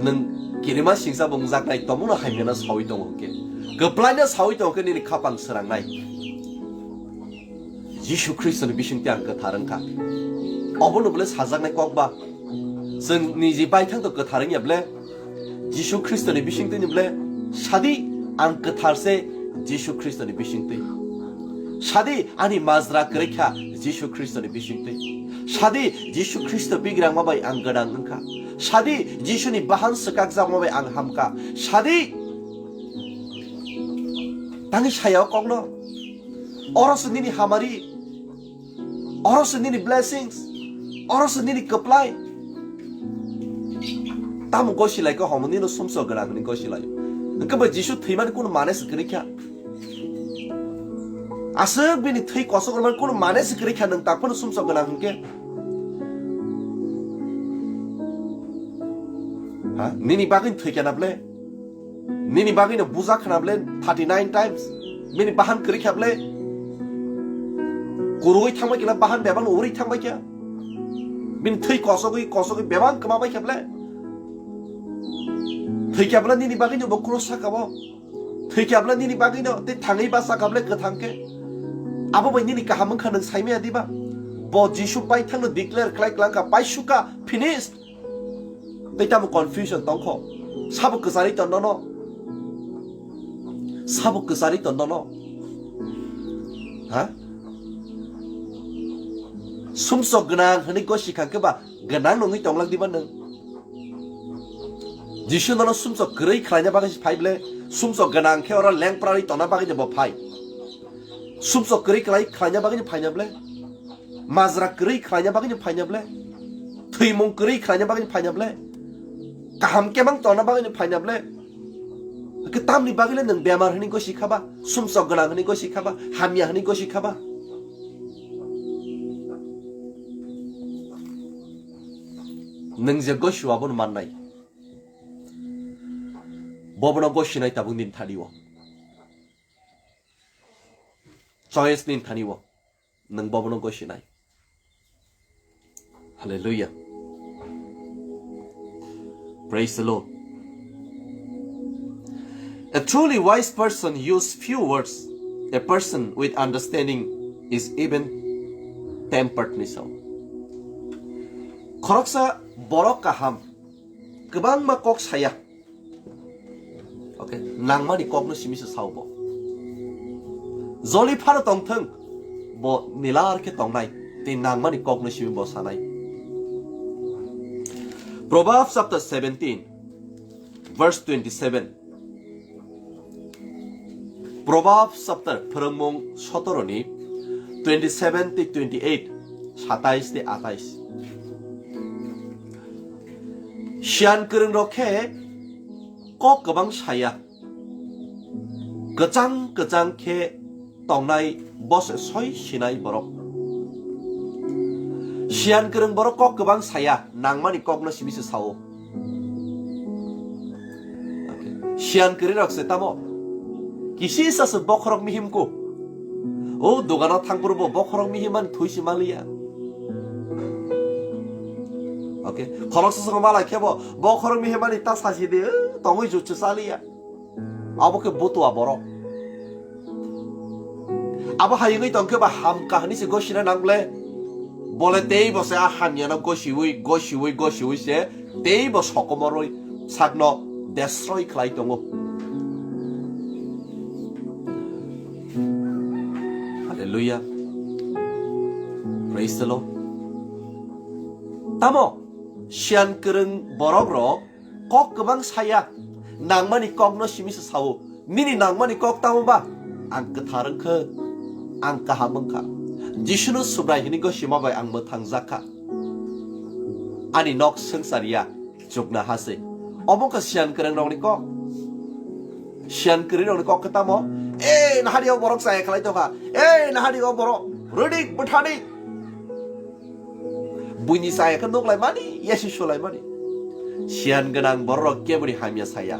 Nwng kirima singsa bo wngjaknai, tomono hamyano sawi tongo hwnkhe, kwplaino sawi tongo hwnkhe nini khapang swrangnai. Jisu Khristoni bisingtwi ang kwthar wngkha. Obono bole sajaknai kok ba? Chwng niji baithang to kwthar wngya ble? Jisu Khristoni bisingtwini ble? Sadi, ang kwthar se Jisu Khristoni bisingtwi. Sadi, ani majra kwrwi kha Jisu Khristoni bisingtwi. Sadi, Jisu Khristo bigrangma bai ang gwnang wngkha. Sadi, Jisuni bahan swkakjakma bai ang hamkha. Sadi, tangwi saya o kokno. Oro se nini hamari, oro se nini blessings, oro se nini kwplai. Tamo gosi lai khe homo nino sumsok gwnang hwnwi gosi lai. Hwnkhe bo Jisu thwimani kunu mane se kwrwi kha. Aswk bini thwi kosok rwmani kunu mane se kwrwi kha, nwng tak phano sumsok gwnang hwnkhe? Ha? Nini bagwi thwi kha na ble? Nini bagwi no buja khna ble thirty nine times. Bini bahan kwrwi kha ble. Kurui thangbai kila bahan bebak no uri thangbai kha. Bini thwi kosogwi kosogwi bebak kwma bai kha ble. Thwi kha ble nini bagwi no bo cross saka bo. Thwi kha ble nini bagwi no tei thangwi ba saka ble kwthang khe. Abo bai nini kaham wngkha nwng saimaya diba? Bo Jisu pai thangno declare khlai klang kha, pai suka, finished. Tei tamo confusion tongkho. Sabo kwcharwi tonnono. Sabo kwcharwi tonnono. Ha? Sumsok gwnang hwnwi gosi kha khe ba gwnang nungwi tonglang diba nwng? Jisu nono sumsok kwrwi khlaina bagwi se phai ble, sumsok gwnang khe oro lengprarwi tongna bagwi bo phai. Sumsok kwrwi khlai khlaina bagwi phaina ble. Majra kwrwi khlaina bagwi phaina ble. Thwimung kwrwi khlaina bagwi phaina ble. Kaham kemang tongna bagwi phaina ble. Ke tamni bagwi le nwng bemar hwnwi gosi khaba, sumsok gwnang hwnwi gosi khaba, hamya hwnwi gosi khaba. Nwng je gosi abono mannai. Bobono gosinai tabuk nini thani o. Choice nini thani o. Nwng bobono gosinai. Hallelujah. Praise the Lord. A truly wise person use few words. A person with understanding is even tempered ni sao. Khoroksa borok kaham kwbangma kok saya. Okay, nangmani kokno simi se sao bo. Joli phano tongthwng, bo nilar khe tongnai, tei nangmani kokno simi bo sanai. Proverbs chapter seventeen, verse twenty-seven. Proverbs chapter, Phwrwngmung sotoro ni twenty-seven tei twenty-eight, satais tei atais. Siyan kwrwng rok khe kok kwbang saya. Kwchang kwchang khe tongnai bose soi sinai borok. Siyan kwrwng borok kok kwbang saya, nangmani kokno simi se sao. Siyan kwrwi rok se tamo? Kisi sa se bokhorok mihim ku. O dogano thangphuru bo bokhorok mihim ani thwi se maliya. Okay, khoroksa song malai khe bo bokhorok mihim ani ta sasi de, tongwi jutsu saliya. Abo khe butua borok. Abo hayungwi tongkhe ba ham kahani se gosina nang ble. Bole tei bo se a hamyano gosiwi, gosiwi, gosiwi se tei bo sokomorwi sakno destroy khlai tongo. Hallelujah. Praise the Lord. Tamo siyan kwrwng borok rok kok kwbang saya, nangmani kokno simi se sao. Nini nangmani kok tamo ba? Ang kwthar wngkha, ang kaham wngkha. Jisuno Subrai hini gosima bai ang mwthang jakha. Ani nok swngchar ya, chukna ha se. Obo wngkha siyan kwrwng rokni kok. Siyan kwrwng rokni kok khe tamo? Ei, nahari o borok chaya khlai tongkha. Ei, nahari o borok rwdik bwthani. Buini chaya khe nuk lai mani, yasi sulai mani. Siyan gwnang bororok keboni hamya saya.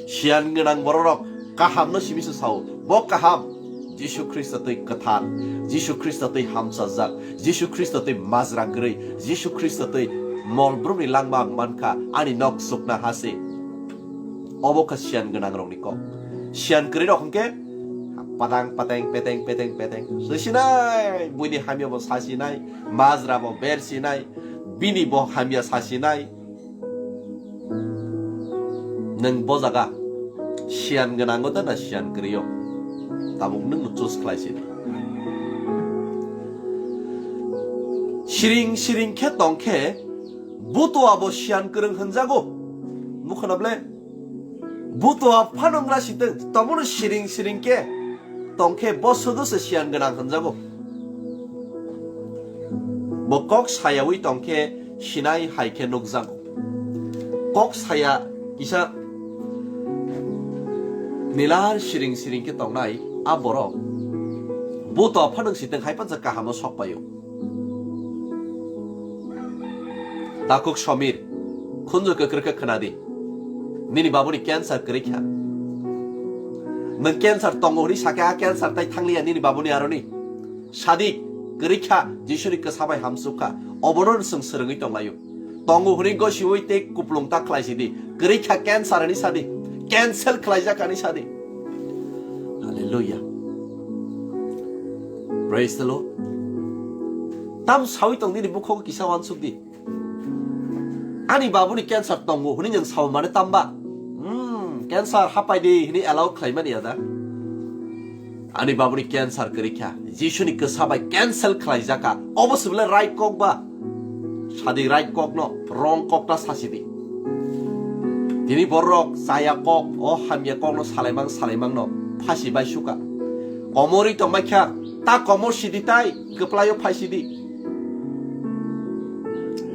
Siyan gwnang bororok kahamno simi se sao. Bo kaham. Jisu Khristo twi kwthar, Jisu Khristo twi hamchajak, Jisu Khristo twi majra kwrwi, Jisu Khristo twi mol brumni langma ang mankha, ani nok sukna ha se. Obo kha siyan gwnang rokni kok. Siyan kwrwi rok hwnkhe padang pateng peteng peteng peteng. Sisinai, buini hamya bo sasinai, majra bo bersinai, bini bo hamya sasinai. Nwng bo jaga siyan gwnango da na siyan kwrwio? Tabuk nwngno choose khlai sidi. Siring siring khe tong khe butua bo siyan kwrwng hwnjago. Nukha na ble? Butua phano wngla sitwng, tomono siring siring khe tong khe bo sudu se siyan gwnang hwnjago. Bo kok sayawi tong khe sinai hai khe nukjago. Kok saya kisa nilar siring siring khe tongnai a borok butua phano sitwng hai pansa kahamo sok paio. Takhuk Somir, khunju kwkrwkhe khwnadi. Nini babuni cancer kwrwi kha. Nwng cancer tongo hwnwi sakhe, a cancer tai thangliya nini babuni aroni. Sadi, kwrwi kha, Jisuni kwsa bai hamsuk kha. Obono nwng swrwngwi tonglaio. Tongo hwnwi gosiwi tei kuplung ta khlai sidi. Kwrwi kha cancer hwnwi sadi. Cancel khlaijak hwnwi sadi. Hallelujah. Praise the Lord. Tam sawi tong nini bukhogo kisa uansuk di. Ani babuni cancer tongo hwnwi nwng sao mane tamba? Hmm, cancer hapai di hwnwi allow khlaimani ya da? Ani babuni cancer kwrwi kha, Jisuni kwsa bai cancel khlaijak kha. Obo se bole right kok ba? Sadi right kokno, wrong kokta sasi di. Tini borok chaya kok, o hamya kokno salaimang salaimangno phasi bai suka. Komorwi tongbai kha, ta komor sidi tai, kwplaio phai sidi.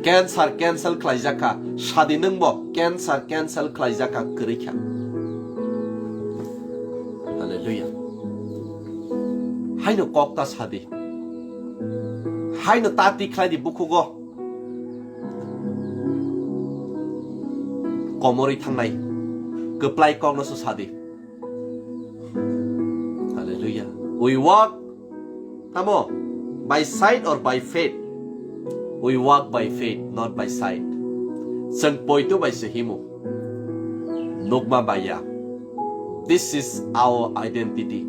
Cancer cancel khlaijak kha, sadi nwngbo cancer cancel khlaijak kha, kwrwi kha. Hallelujah. Haino kok ta sadi. Haino ta ti khlai di bukhugo. Komorwi thangnai. Kwplai kokno se sadi. Hallelujah. We walk, tamo, by sight or by faith? We walk by faith, not by sight. Chwng poito bai se himo. Nukma bai ya. This is our identity.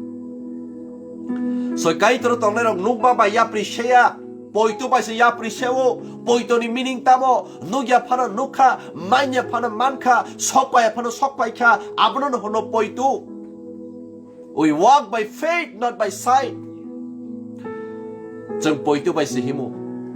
Soi Kaitor tongnai rok nukma bai yapri seya. Poito bai se yapri seo. Poito ni meaning tamo? Nukya phano nukha, manya phano mankha, sokpaya phano sokpaikha. Abono no hono poito. We walk by faith, not by sight. Chwng poito bai se himo.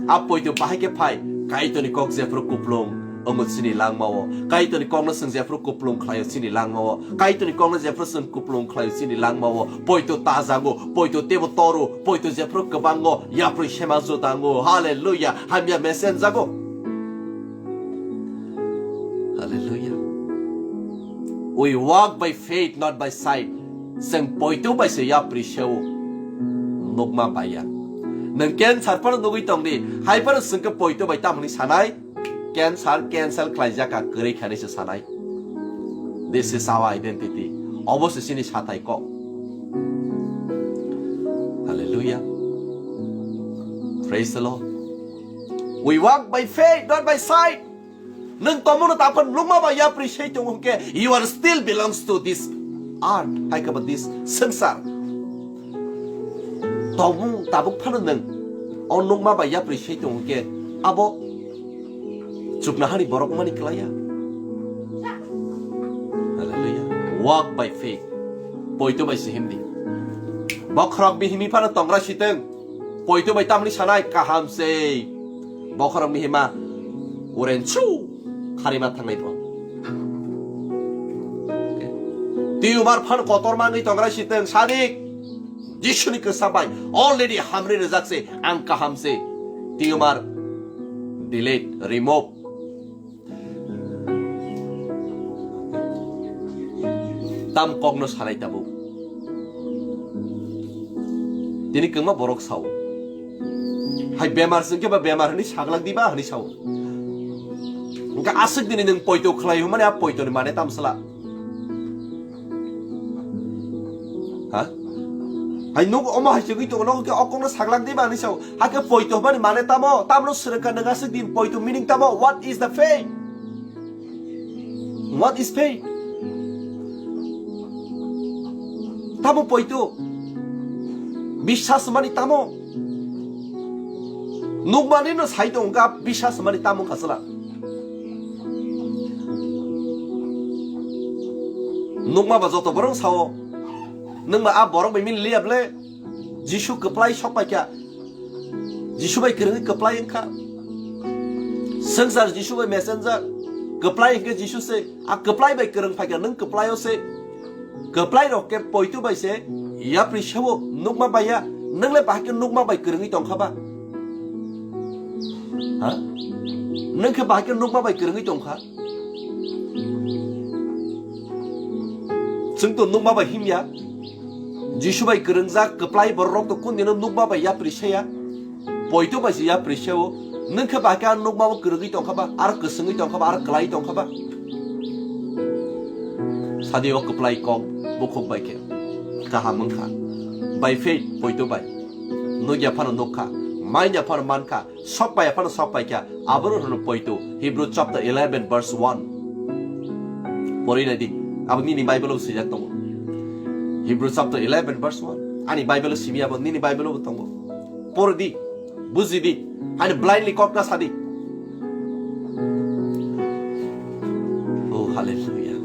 A poito bahai khe phai, Kaitorni kok jephru kuplung wngo chini langmao. Kaitorni kokno chwng jephru kuplung khlaio chini langmao. Kaitorni kokno jephru chwng kuplung khlaio chini langmao. Poito tajago, poito tebo toro, poito jephru kwbango, yapri sema jutango. Hallelujah. Hamya mesenjago. Hallelujah. We walk by faith, not by sight. Chwng poito bai se yapri seo. Nukma bai ya. Nwng cancer phano nugwi tong di. Hai phano chwng khe poito bai tamoni sanai. Cancer cancel khlaijak kha, kwrwi khanai se sanai. This is our identity. Obo se chini sathai kok. Hallelujah. Praise the Lord. We walk by faith, not by sight. Nwng tongmungno taphano nukma bai yapri sei tongo hwnkhe, you are still belongs to this earth, hai khe ba this swngchar. Tongmung tabuk phano nwng o nukma bai yapri sei tongo hwnkhe, abo chuknohani borok wngmani kwlaiya. Hallelujah. Walk by faith. Poito bai se himdi. Bokhorok bihimwi phano tongra sitwng. Poito bai tamni sanai kaham se. Bokhorok bihima urensu kharima thangnai bo. Tumor phan kotor manwi tongra sitwng sadik. Jisuni kwsa bai already hamri rijak se, ang kaham se. Tumor delete, remove. Tam kokno sanai tabuk. Tini kwngma borok sao. Hai bemar se hwnkhe ba bemar hwnwi saglak diba hwnwi sao. Hwnkhe aswk dini nwng poito khlai hwnmani a poitoni mane tamsala. Ha? Hai nuk omo hai chegwi tongo, nok ke okong no saglak diba hwnwi sao. Hakhe poito hwnmani mane tamo? Tamno swrwngkha nwng aswk din poito meaning tamo? What is the faith? What is faith? Tamo poito? Biswas hwnmani tamo? Nukmani no sai tongo, biswas hwnmani tamo khasala? Nukma ba joto borok sao, nwng ba a borok bai mili liya ble? Jisu kwplai sok paikha. Jisu bai kwrwngwi kwplai wngkha. Swngchar Jisu bai messenger. Kwplai hwnkhe Jisu se. A kwplai bai kwrwng phaikha, nwng kwplaio se. Kwplai rok khe poito bai se yapri sebo, nukma bai ya. Nwng le bahai khe nukma bai kwrwngwi tongkha ba? Ha? Nwng khe bahai khe nukma bai kwrwngwi tongkha? Chwng to nukma bai himya. Jisu bai kwrwngjak kwplai borok to kundino nukma bai yapri saya. Poito bai se yapri sao. Nwng khe bahai khe a nukma bo kwrwngwi tongkha ba, aro kwswngwi tongkha ba, aro kwlai tongkha ba? Sadi o kwplai kok bukhuk bai khe. kaham wngkha. By faith, poito bai. Nukya phano nukkha, manya phano mankha, sok paiya phano sok paikha, aboro hwno poito. Hebrew chapter eleven verse one. Pori nai di, abo nini Bible o swijak tongo. Hebrew chapter eleven verse one. Ani Bible o simi abo, nini Bible o bo tongo. Pori di, buji di, ani blindly kok na sadi. Oh, hallelujah.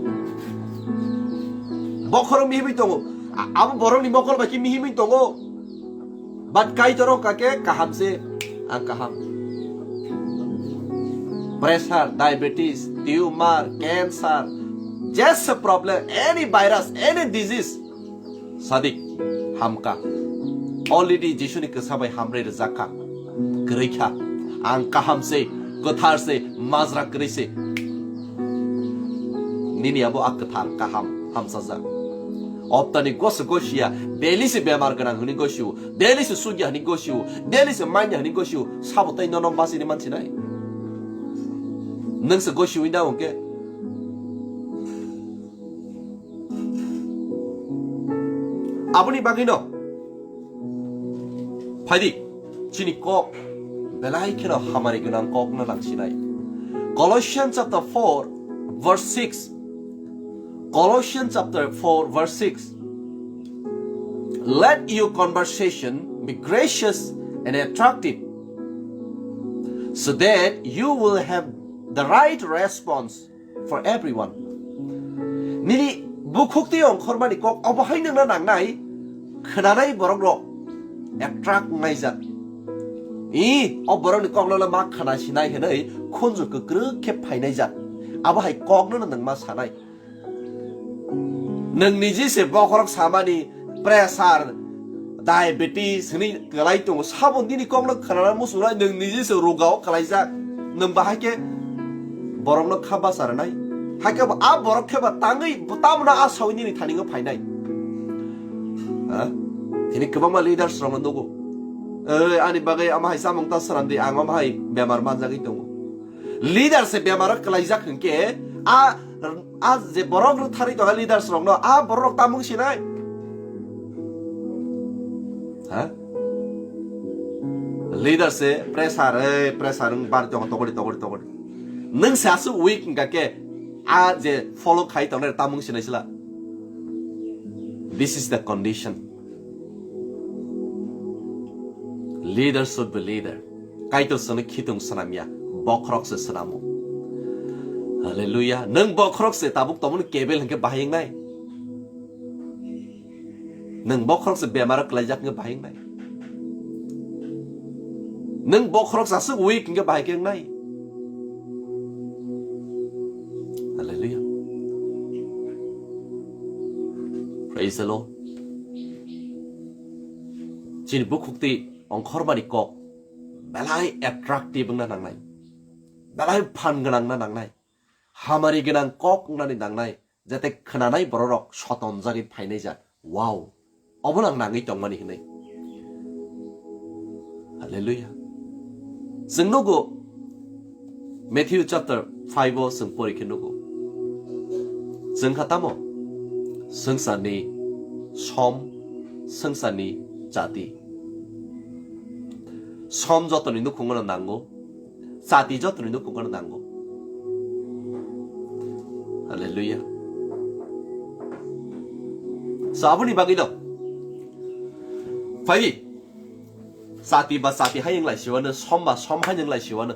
Bokhorok mihimwi tongo. A-, abo borokni mokol bai khe mihimwi tongo. But Kaitor wngkha khe kaham se, ang kaham. Pressure, diabetes, tumor, cancer, jesa problem, any virus, any disease, sadik, hamka. Already Jisuni kwsa bai hamrwi rwjakha. Kwrwi kha. Ang kaham se, kwthar se, majra kwrwi se. Nini abo a kwthar, kaham, hamsajak. Optani goso gosia, daily se bemar gwnang hwnwi gosio, daily se sugya hwnwi gosio, daily se manya hwnwi gosio, sabo tei nono basini mansinai. Nwng se gosiwi na hwnkhe. Aboni bagwino phaidi, chini kok belai kheno hamari gwnang kok no nangsinai. Colossians chapter four verse six. Colossians chapter four verse six. Let your conversation be gracious and attractive, so that you will have the right response for everyone. Nini bukhuk tei ongkhormani kok obo hai nangna nangnai, khwnanai borok rok attract wngnai jak. I, o borokni kok no ma khwna sinai hwnwi khunju kwkrwk khe phainai jak. Abo hai kok no nang ma sanai. Nwng niji se bokhorok samani pressure, diabetes hwnwi kwlai tongo. Sabo nini kokno khwnana muchungnai, nwng niji se rogao kwlaijak. Nwng bahai khe borokno kha bacha rwnai. Hai khe bo a borok khe ba tangwi bo tamno a sawi nini thaningo phainai. Ha? Tini kwbangma leaders rokno nugo. "Oi, ani bagwi ama hai chamung ta swnam di, ang ama hai bemar manjagwi tongo." Leader se bemaro kwlaijak hwnkhe a, a je borok rwtharwi tongo leaders rokno, a borok rok tamung sinai. Ha? Leader se pressure, ei, pressure wng bar tongo, tokori, tokori, tokori. Nwng se aswk weak wngkha khe, a je follow khai tongnai tamung sinai sila. This is the condition. Leader should be leader. Kaitor chwngno khitung swnamya, bokhorok se swnamo. Hallelujah. Nwng bokhorok se tabuk tongmani kebel hwnkhe bahai wngnai. Nwng bokhorok se bemaro kwlaijak hwnkhe bahai wngnai. Nwng bokhorok se aswk weak hwnkhe bahai khe wngnai. Hallelujah. Praise the Lord. Chini bukhuk tei ongkhormani kok belai attractive wngna nangnai, belai phan gwnang wngna nangnai, hamari gwnang kok wngnani nangnai, jate khwnanai bororok sotonjagwi phainai jak. Wow, obono ang nangwi tongmani hwnwi. Hallelujah. Chwng nugo, Matthew chapter five o chwng pori khe nugo. Chwng kha tamo? Swngcharni som, swngcharni chati. Som jotoni nukhungo no nango, chati jotoni nukhungo no nango. Hallelujah. So aboni bagwi no phai chati ba chati hai wng lai siwano, som ba som hai wng lai siwano.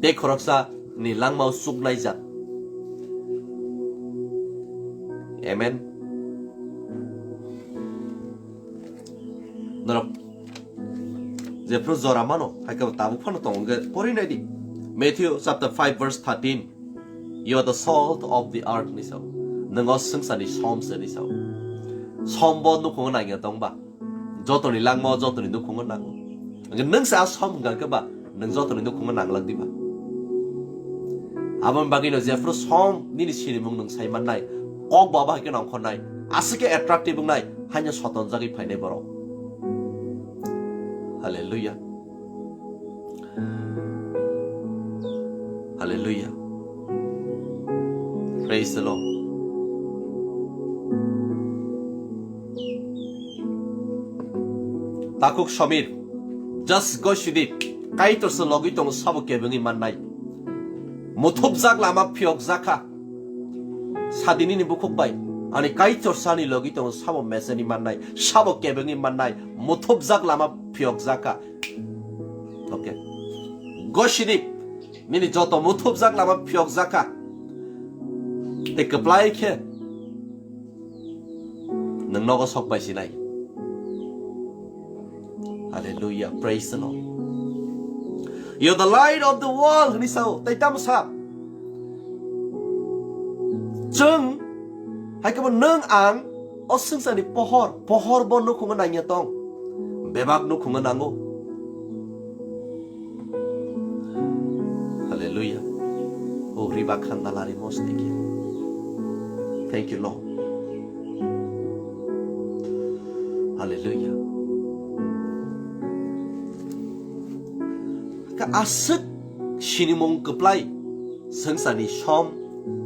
Tei khoroksa ni langmao chuknai jak. Amen. Norok jephru jora mano, hai khe tabuk phano tongo hwnkhe pori nai di. Matthew chapter five verse thirteen. "You are the salt of the earth," ni sao. Nwng o swngcharni som se ni sao. Som bo nukhungo nangya tong ba? Jotoni langma o jotoni nukhungo nango. Hwnkhe nwng se a som hwnkha khe ba, nwng jotoni nukhungo nanglak diba? Aboni bagwino jephru som nini sinimung nwng sai mannai, kok bo abo hai khe nongkhornai, aswk khe attractive wngnai, haino sotonjagwi phainai borok. Hallelujah. Hallelujah. Praise the Lord. Takhuk Somir, just gosidi, Kaitorsa logi tongo sabo kebengwi mannai. Muthupjak lama phiyokjak kha. Sadi nini bukhuk bai, ani Kaitorsa ani logi tongo sabo meseni mannai, sabo kebengwi mannai, muthupjak lama phiyokjak kha. Okay. Gosidi, nini joto muthupjak lama phiyokjak kha. Tei kwplai khe nwng nogo sok bai sinai. Hallelujah, praise the Lord. You're the light of the world, hwnwi sao. Tei tamo sa? Chwng, hai khe bo nwng ang o swngcharni pohor, pohor bo nukhungo nangya tong. Bebak nukhungo nango. Hallelujah. Oh, riba khanda lari mos thank you. Thank you, Lord. Hallelujah. Ka aswk sinimung kwplai, swngcharni som,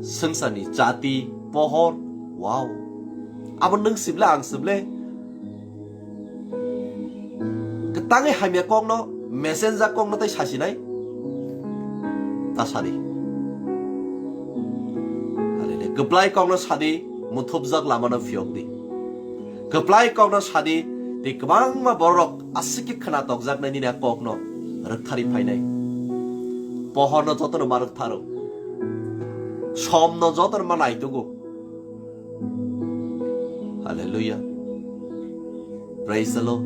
swngcharni jati, pohor, wow. Abo nwng sible, ang sible. Kwtangwi hamya kokno, messenger kokno tei sasinai? Ta sadi. Hallelujah. Kwplai kokno sadi, muthupjak lamano phiyokdi. Kwplai kokno sadi, tei kwbangma borok aswk khe khna tokjaknai nini a kokno rwktharwi phainai. Pohorno jotono ma rwktharo. Somno jotono ma naitugo. Hallelujah. Praise the Lord.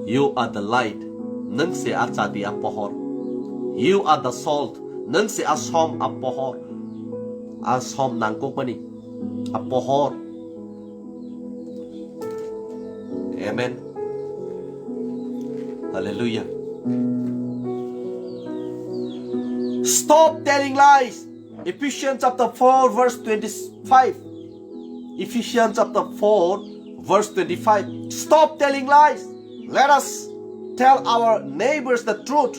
You are the light. Nwng se a chati a pohor. You are the salt. Nwng se a som a pohor. A som nangkukmani a pohor. Amen. Hallelujah. Stop telling lies. Ephesians chapter four verse twenty-five. Ephesians chapter four verse twenty-five. Stop telling lies. Let us tell our neighbors the truth.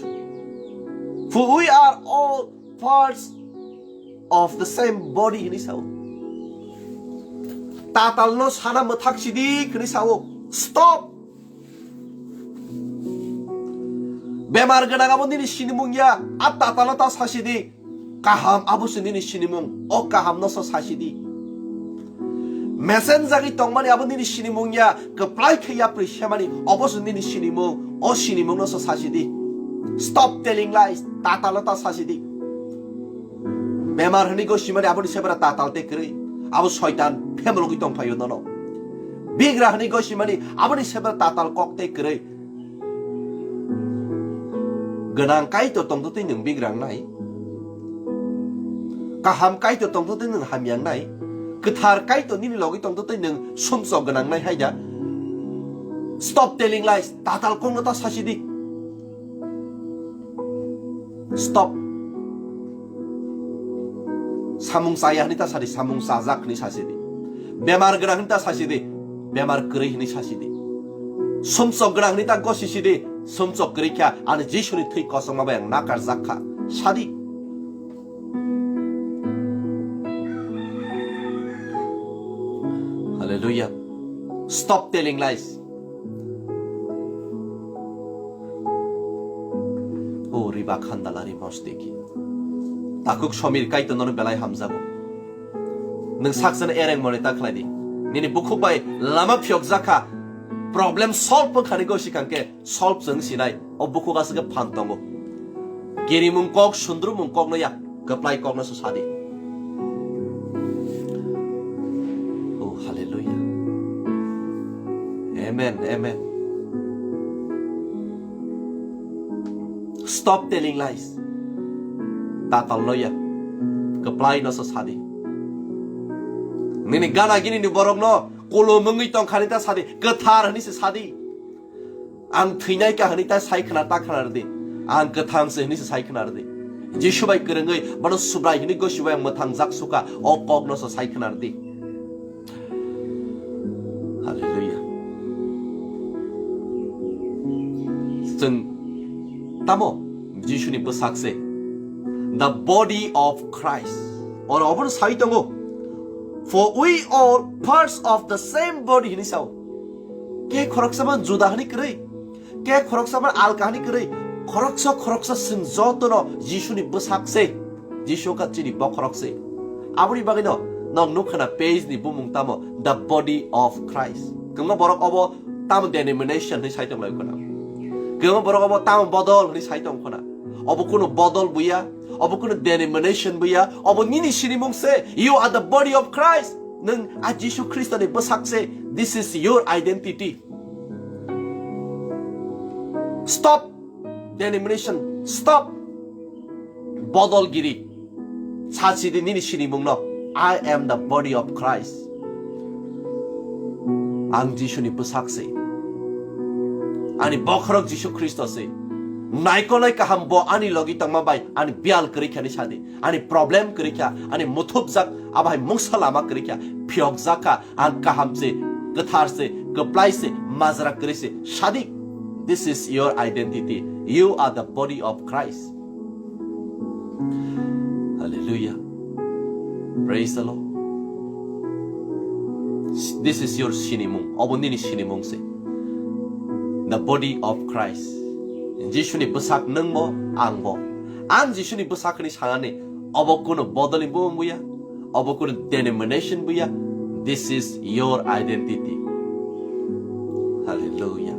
For we are all parts of the same body, hwnwi sao. Tatalno sana mwthak sidi, hwnwi sao. Stop. Bemar gwnang abo nini sinimung ya, a tatalo ta sasidi. Kaham abo se nini sinimung, o kahamno so sasidi. Mesen jagwi tongmani abo nini sinimung ya, kwplai khe yapri semani, obo se nini sinimung, o sinimungno so sasidi. Stop telling lies, tatalo ta sasidi. Bemar hwnwi gosimani aboni sebera tatal tei kwrwi. Abo soitan phemologwi tongphaio nono. Bigra hwnwi gosimani aboni sebera tatal kok tei kwrwi. Gwnang Kaitor tongtotwi nwng bigra wngnai. Kaham Kaitor tongtotwi nwng hamya wngnai. Kwthar Kaitor nini logwi tongtotwi nwng sumsok gwnang wngnai hai da. Stop telling lies. Tatal kokno ta sasidi. Stop. Samung chaya hwnwi ta sadi, samung chajak hwnwi sasidi. Bemar gwnang hwnwi ta sasidi, bemar kwrwi hwnwi sasidi. Sumsok gwnang hwnwi ta gosisidi, sumsok kwrwi kha, ani Jisuni thwi kosongma bai ang nakarjak kha. Sadi. Hallelujah. Stop telling lies. O riba khandalari mostiki. Takhuk Somir Kaitor nono belai hamjago. Nwng sakchano ereng mone ta khlai di. Nini bukhuk bai lama phiyok jakha. Problem solve wngkhani go sikang khe solve chwng sinai. O bukhuk aswk khe phan tongo. Girimung kok, sundrumung kok no ya. Kwplai kokno se sadi. Oh, hallelujah. Amen, amen. Stop telling lies. Tatal loya. Kwplai no se sadi. Nini gana gini ni borok no kulo mungwi tongkhani ta sadi. Kwthar hwnwi se sadi. Ang thwinai ka hwnwi ta sai khna ta khna rwdi. Ang kwthang se hwnwi se sai khna rwdi. Jisu bai kwrwngwi bono Subrai hwnwi gosi bai ang mwthang jak suka o kok no se sai khna rwdi. Hallelujah. Chwng tamo Jisuni bwsak se the body of Christ. Oro obono sai tongo. For we all parts of the same body hwnwi sao. Ke khoroksa man juda hani kwrwi, ke khoroksa man alka hani kwrwi, khoroksa khoroksa chwng jotono Jisuni bwsak se, Jisu kha chini bokhorok se. Aboni bagwino nok nukha na page ni bumung tamo, The Body of Christ. Kwbangma borok obo tamo denomination hwnwi sai tong lai khna. Kwbangma borok obo tamo bodol hwnwi sai tong khna. Obo kuno bodol buya, obo kuno denomination buya, obo nini sinimung se, you are the body of Christ. Nwng a Jisu Khristoni bwsak se, this is your identity. Stop denomination, stop bodolgiri. Sachidi nini sinimungno, I am the body of Christ. Ang Jisuni bwsak se. Ani bokhorok Jisu Khristo se. Naikolai kaham bo ani logi tongma bai ani bial kwrwi kha ni sadi. Ani problem kwrwi kha, ani muthupjak, abo hai mungsa lama kwrwi kha, phiyokjak kha, ang kaham se, kwthar se, kwplai se, majra kwrwi se, sadi. This is your identity. You are the body of Christ. Hallelujah. Praise the Lord. This is your sinimung. Obo nini sinimung se. The body of Christ. Jisuni bwsak nwngbo, angbo. Ang Jisuni bwsak hwnwi sanani, obo kuno bodolni bumung buya, obo kuno denomination buya. This is your identity. Hallelujah.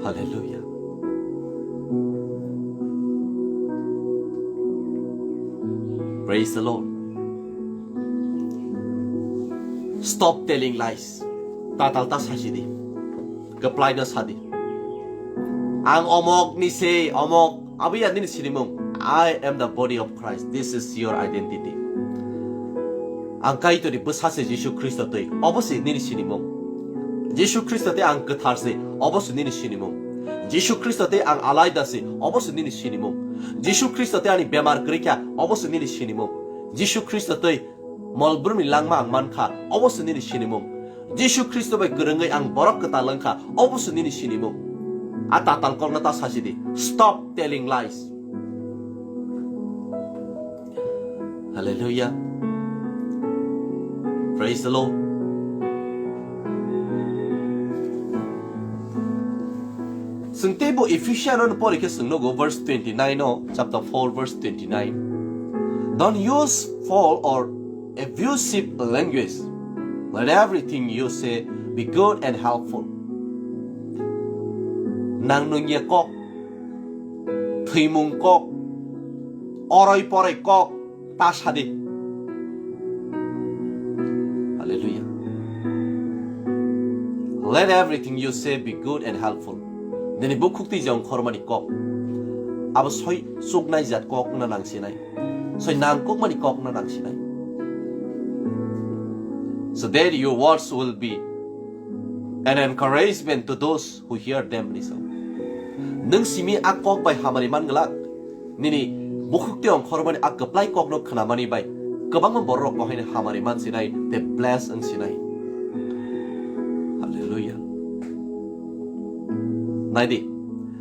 Hallelujah. Praise the Lord. Stop telling lies. Tatal ta sachidi. Kwplai no sadi. Ang omok ni se, omok. Abiya nini sinimung. I am the body of Christ. This is your identity. Ang Kaitorni bwsa se Jisu Khristo twi. Obo se nini sinimung. Jisu Khristo tei ang kwthar se. Obo se nini sinimung. Jisu Khristo tei ang alaida se. Obo se nini sinimung. Jisu Khristo tei ani bemar kwrwi kha. Obo se nini sinimung. Jisu Khristo tei Molbrumni langma ang mankha, obo se nini sinimung. Jisu Khristo bai kwrwngwi ang borok kwtal wngkha, obo se nini sinimung. A tatal kokno ta sachidi. Stop telling lies. Hallelujah. Praise the Lord. Chwng teibo Ephesian no pori khe chwng nugo verse twenty-nine o, chapter four verse twenty-nine. Don't use foul or abusive language. Let everything you say be good and helpful. Nang nungya kok, thwimung kok, oroi poroi kok, ta sadi. Hallelujah. Let everything you say be good and helpful. Nini bukhuk twi jong khormani kok. Abo soi chuknai jat kok wngna nang sinai. Soi nang kokmani kok wngna nang sinai. So that your words will be an encouragement to those who hear them, ni so. Nwng simi a kok bai hamari man glak, nini bukhuk tei ongkhormani a kwplai kokno khnamani bai kwbangma bororok bo haino hamari man sinai tei bless wng sinai. Hallelujah. Naidi,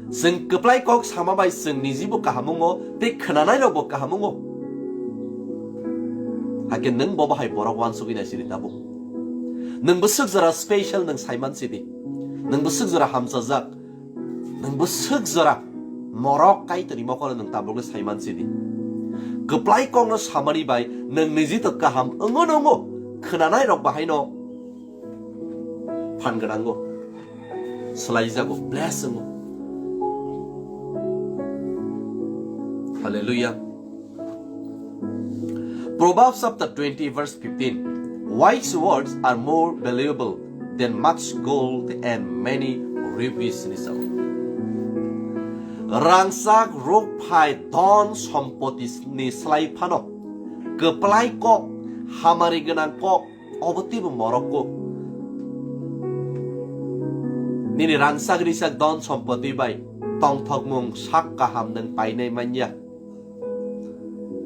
chwng kwplai kok sama bai chwng nijibo kaham wngo tei khnanairokbo kaham wngo. Hakhe nwng bo bahai borok uansugwi nai sidi tabuk. Nwng bwswk jora special nwng saiman sidi. Nwng bwswk jora hamchajak. Nwng bwswk jora morok Kaitorni mokolo nwng tabukno saiman sidi. Kwplai kokno samani bai nwng niji to kaham wngo nwngo, khnanairok bahaino phan gwnango, swlaijago, bless wngo. Hallelujah. Proverbs chapter twenty verse fifteen. Wise words are more valuable than much gold and many rubies, ni sao. Rangchak rok phai don sompoti ni slai phano kwplai kok, hamari gwnang kok, obo teibo morok kok. Nini rangchak rijak don sompoti bai tongthokmung sak kaham nwng painai manya.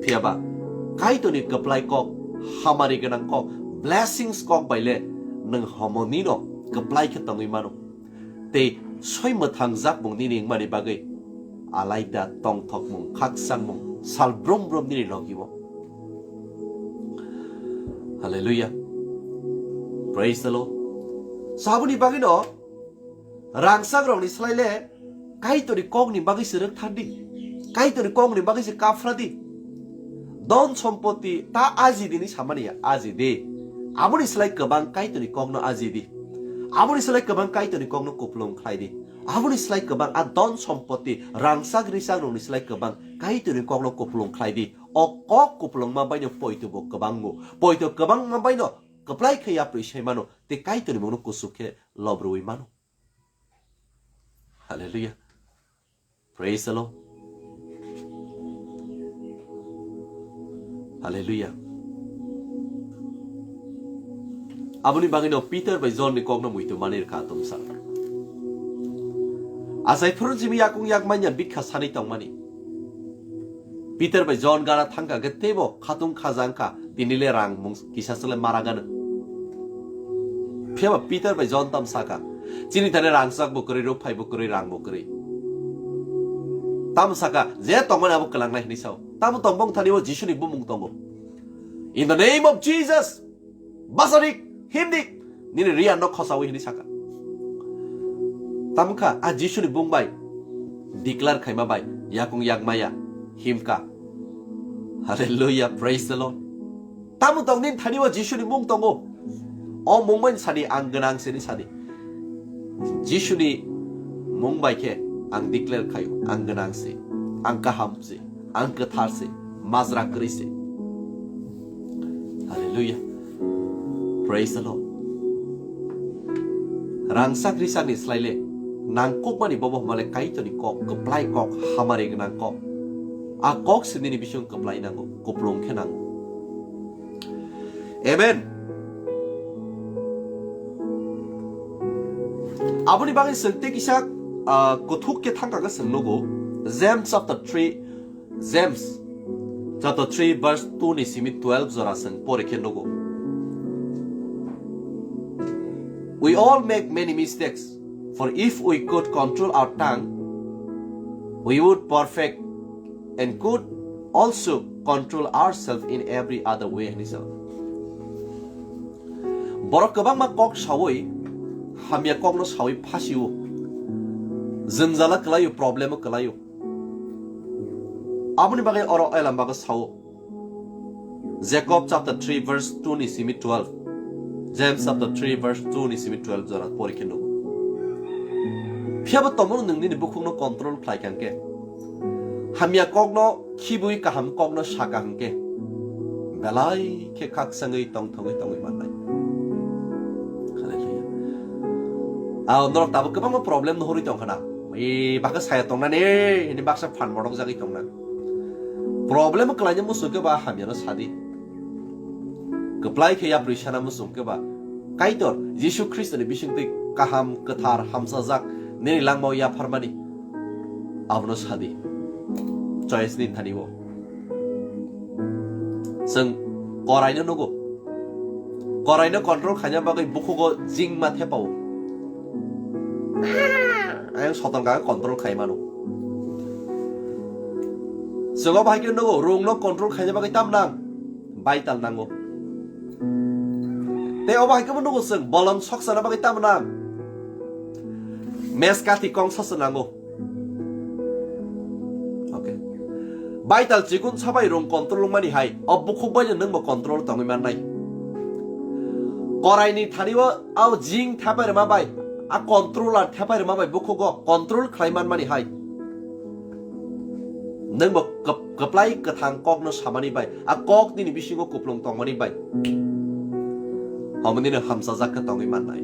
Phiyaba Kaitorni kwplai kok, hamari gwnang kok, blessings kok bai le nwng homonino kwplai khe tongwi mano. Tei soi mwthang jakmung nini wngmani bagwi alaida tongthokmung, khakchangmung sal brum brum nini logi-o. Hallelujah. Praise the Lord. So aboni bagwino rangchak rokni slai le Kaitorni kokni bagwi se rwkthardi. Kaitorni kokni bagwi se kaphradi. Don sompoti ta ajidi ni samani ya, ajidi. Aboni slai kwbang Kaitorni kokno ajidi. Aboni slai kwbang Kaitorni kokno kupulung khlaidi. Aboni slai kwbang a don sompoti rangchak richak rokni slai kwbang Kaitorni kokno kupulung khlaidi. O kok kupulungma baino poito bo kwbangbo. Poito kwbangma baino kwplai khe yapri sai mano, tei Kaitorni mungno kuchuk khe lob rwui mano. Hallelujah. Praise the Lord. Hallelujah. Aboni bagwino Peter bai John ni kokno muitu mani rwkha atomsa. Achai phuru jimi yakung yak manya bikha sani tongmani. Peter bai John gara thangkha khe teibo khatung khaja wngkha, tini le rang mung kisa se le mara gano. Phiya ba Peter bai John tam saka, "Chini thani rangchak bo kwrwi, rukphai bo kwrwi, rang bo kwrwi." Tam saka, "Je tongmani abo kwlangnai," hinwi sao. Tamo tongbong thani o Jisuni bumung tongo. "In the name of Jesus, basadik, himdik, nini riyan no khosawi," hinwi saka. Tamkha a Jisuni bung bai declare khaima bai yakung yakmaya himka. Hallelujah, praise the Lord. Tamo tong nini thani o Jisuni mung tongo. O mung bai sadi ang gwnang sini sadi. Jisuni mung bai khe ang declare khayo, ang gwnang se, ang kaham se, ang kwthar se, majra kwrwi se. Hallelujah. Praise the Lord. Rangchak richakni slai le nangkukmani bobo hwnba le Kaitorni kok, kwplai kok, hamari gwnang kok. A kok se nini bising kwplai nango, kupulung khe nango. Amen. Aboni bagwi chwng tei kisa, ah, kuthuk khe thangkha khe chwng nugo. James chapter three, James chapter three verse two ni simi twelve jora chwng pori khe nugo. We all make many mistakes, for if we could control our tongue, we would perfect and could also control ourselves in every other way, hinwi sa. Borok kwbangma kok sawi, hamya kokno sawi phasio. Jwngjala kwlaio, problemo kwlaio. Aboni bagwi oro Elam bago sao. Jacob chapter three verse two ni simi twelve. James chapter three verse two ni simi twelve jora pori khe nugo. Phiya bo tomorrow nwng nini bukhukno control khlai kha hwnkhe, hamya kokno khibwi kaham kokno saka hwnkhe, belai khe khakchangwi tongthogwi tongwi mannai. Hallelujah. Ao norok tabuk kwbangma problem no horwi tongkha na. Ee, bakhe saya tongnani, hini baksa phan modok jagwi tongna. Problem kwlaina muchung khe ba hamyano sadi. Kwplai khe yapri sana muchung khe ba Kaitor Jisu Khristoni bisingtwi kaham, kwthar, hamsajak nini langmao yapharmani. Abono sadi. Choice ni thani o. Chwng koraino nugo. Koraino control khaina bagwi bukhugo jingma thepao. Ayang soton kaga control khai mano. Chwng obo hai khe nugo, rungno control khaina bagwi tam nang? Baital nango. Tei obo hai khe bo nugo chwng, bolong sok sana bagwi tam nang? Mes kathi kong sacha nango. Okay. Baital chikun sabai rung control wngmani hai, o bukhuk bai nwng bo control tongwi mannai. Koraini thani o, o jing thepai rwma bai, a controller thepai rwma bai bukhugo control khlai manmani hai. Nwng bo kwp-, kwplai kwthang kokno samani bai, a kok nini bisingo kuplung tongmani bai. Omo nini hamsajak khe tongwi mannai.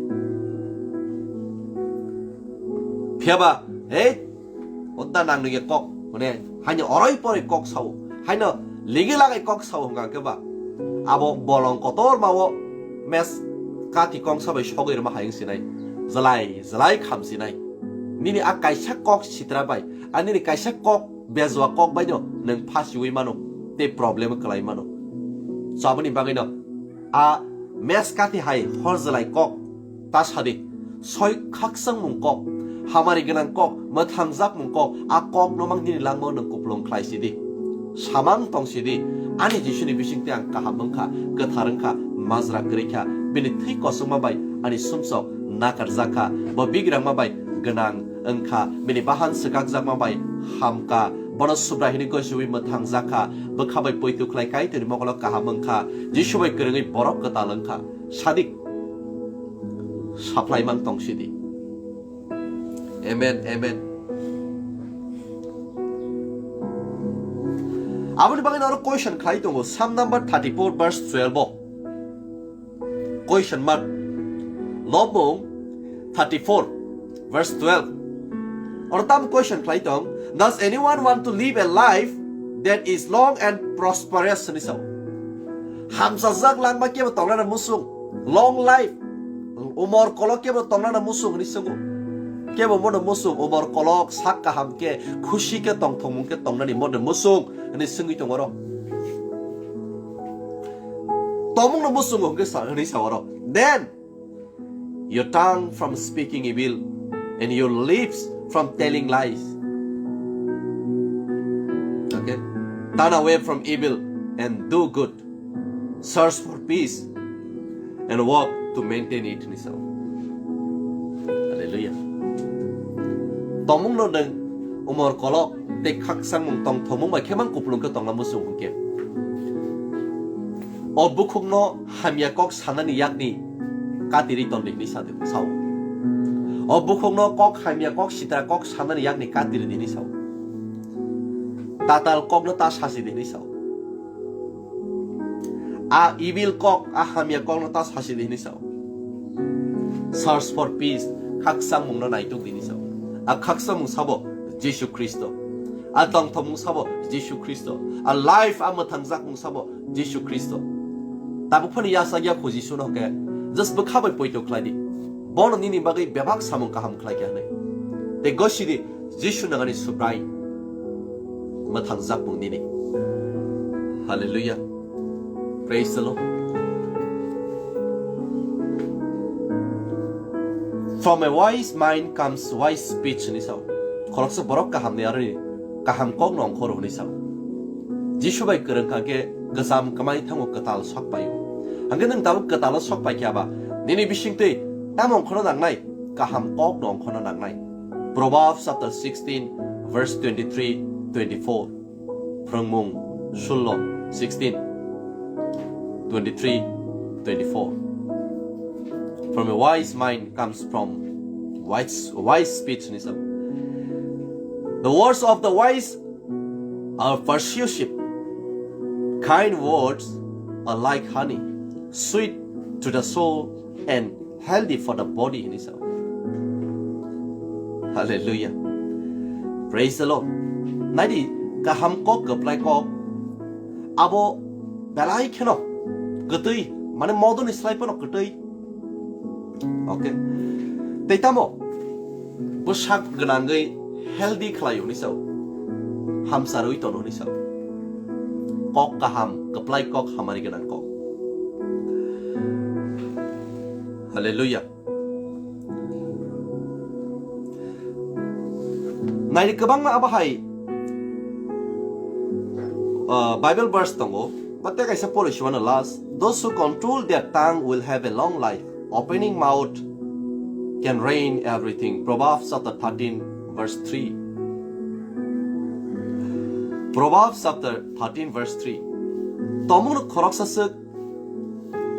Phiya ba, hei, odda nang nige kok, mane, haino oroi poroi kok sao, haino ligi lagai kok sao hwnka khe ba, abo bolong kotor mao mes kathi kong sabai sogwi rwma hai wng sinai, jwlai jwlai kham sinai. Nini a kaisa kok sitra bai, a nini kaisa kok bejua kok bai no nwng phasiwi mano, tei problem kwlai mano. So aboni bagwi no a mes kathi hai hor jwlai kok ta sadi, soi khakchangmung kok, hamari gwnang kok, mwthangjakmung kok, a kok no mang nini langmao nwng kuplung khlai sidi. Samang tong sidi, ani Jisuni bisingtwi ang kaham wngkha, kwthar wngkha, majra kwrwi kha, bini thwi kosongma bai ani sumsok nakarjak kha. Bo bigrangma bai gwnang wng kha, bini bahan swkakjakma bai ham kha. Bono Subrai hwnwi gosiwi mwthangjak kha, bwkha bai poito khlai Kaitorni mokolo kaham wng kha, Jisu bai kwrwngwi borok kwtal wng kha. Sadik, saphlai mang tong sidi. Amen, amen. Aboni bagwi oro question khlai tongo, Psalm number thirty-four verse twelve o. Question mark. Lobmung thirty-four verse twelve. Oro tam question khlai tong, "Does anyone want to live a life that is long and prosperous?" hwnwi sao. Hamsajak langma kebo tongnana musung, long life, umor kolok kebo tongnana musung hwnwi swngo. Kebo mono musung, umor kolok, sak kaham khe, khusi khe, tongthokmung khe tongnani mono musung hwnwi swngwi tongo oro. Tomungno muchungo hwnkhe sa-, hwnwi sa oro. Then your tongue from speaking evil and your lips from telling lies. Okay? Turn away from evil and do good. Search for peace and work to maintain it, hwnwi sa o. Hallelujah. Tomungno nwng umor kolok tei khakchangmung tongthokmung bai khe mang kupulung khe tongna muchung hwnkhe, o bukhukno hamya kok sanani yakni katirwi ton di hwnwi sa-, sao. O bukhukno kok hamya kok sitra kok sanani yakni katirwi di hwnwi sao. Tatal kokno ta sasi di hwnwi sao. A evil kok, a hamya kokno ta sasi di hwnwi sao. Search for peace, khakchangmungno naituk di hwnwi sao. A khakchangmung sabo Jisu Khristo. A tongthokmung sabo Jisu Khristo. A life, a mwthangjakmung sabo Jisu Khristo. Tabuk phano yachak ya kho Jisuno hwnkhe, just bwkha bai poito khlai di. Bono nini bagwi bebak samung kaham khlai kha hwnwi. Tei gosi di, Jisu nangani Subrai. Mwthangjakmung nini. Hallelujah. Praise the Lord. From a wise mind comes wise speech hwnwi sao. Khoroksa borok kahamni aroni kaham kokno ongkhoro hwnwi sao. Jisu bai kwrwng kha khe kwcham kwmai thango kwtal sok paio. Hwnkhe nwng tabuk kwtalo sok pai khe aba nini bisingtwi tamo ongkhorna nangnai? Kaham kokno ongkhorna nangnai. Proverbs chapter sixteen, verse twenty-three, twenty-four. Phrwngmung sullo, sixteen, twenty-three, twenty-four. From a wise mind comes from wise, wise speech, hwnwi sao. The words of the wise are persuasive. Kind words are like honey, sweet to the soul and healthy for the body, hwnwi sao. Hallelujah. Praise the Lord. Naidi, kaham kok, kwplai kok, abo belai kheno kwtwi, mane modoni slai phano kwtwi. Okay. Tei tamo bwsak gwnangwi healthy khlai hwnwi sao. Hamcharwi tono hwnwi sao. Kok kaham, kwplai kok, hamari gwnang kok. Hallelujah. Naidi kwbangma abo hai, uh, Bible verse tongo, but tei kaisa pori simano last, "Those who control their tongue will have a long life. Opening mouth can ruin everything." Proverbs chapter thirteen, verse three. Proverbs chapter thirteen, verse three. Tomungno khoroksa swk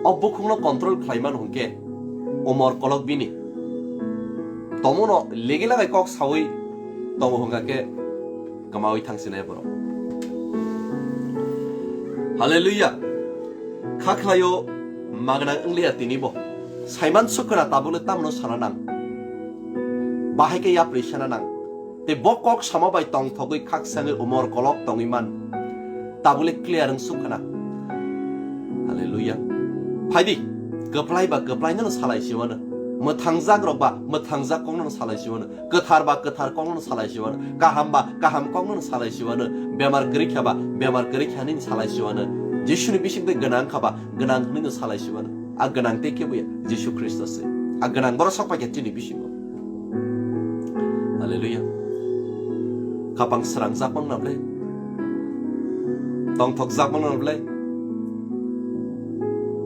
o bukhukno control khlai mano hwnkhe, umor kolok bini. Tomungno ligi lagai kok saui tongo hwnkha khe, kwmaui thangsinai borok. Hallelujah. Kha khlaio magna wngliya tinibo. Saiman sukhna tabukle tamno sana nang. Bahai khe yapri sana nang. Tei bo kok sama bai tongthogwi khaksangwi umor kolok tongwi man. Tabukle clear wng sukha na. Hallelujah. Phaidi, kwplai ba kwplai no salai siwano. Mwthangjak rok ba mwthangjak kok no salai siwano. Kwthar ba kwthar kok no salai siwano. Kaham ba kaham kok no salai siwano. Bemar kwrwi kha ba bemar kwrwi kha ni salai siwano. Jisuni bising tei gwnang kha ba gwnang hwnwi no salai siwano. A gwnang tei kebo ya, Jisu Khristo se. A gwnang borok sok pai kha chini bisingo. Hallelujah. Khapang srang jak mang na ble. Tongthok jak mang na ble.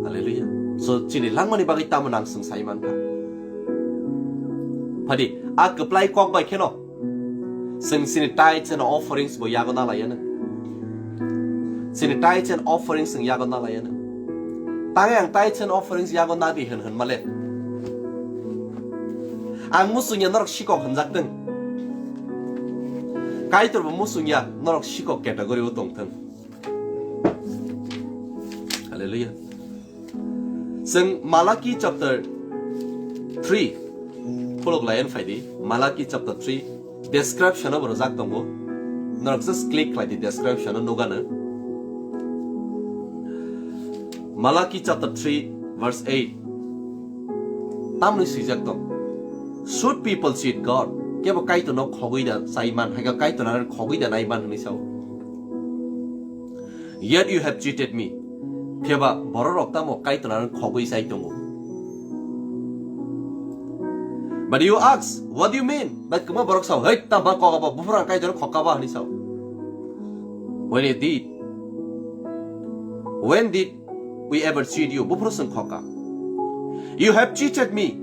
Hallelujah. So, chini langmani bagwi tamo nang chwng sai mankha. Phadi, a kwplai kok bai kheno chwng chini tithes and offerings bo yago na laiya no. Chini tithes and offerings chwng yago na laiya no. Tang ang tithes and offerings yago na di hwn hwn male. Ang muchungya norok sikok hwnjak thung. Kaitor bo muchungya norok sikok category o tong thung. Hallelujah. Chwng Malaki chapter three, phuluk layan phaidi, Malaki chapter three, description o borok jak tongo. Norok just click khlai di, description o nugano. Malaki chapter three, verse eight. Tamni swijak tong. Should people cheat God? Kebo Kaitorno khogwi da chai man, hai khe Kaitorno khogwi da nai man hwnwi sao. Yet you have cheated me. Phiya ba bororok tamo Kaitorno khogwi chai tongo. But you ask, "What do you mean?" Bai kwma borok sao, "Hei, tamo kok abo, buphuru ang Kaitorno khokka ba?" hwnwi sao. When you did, when did we ever cheat you? Buphuru chwng khokka. You have cheated me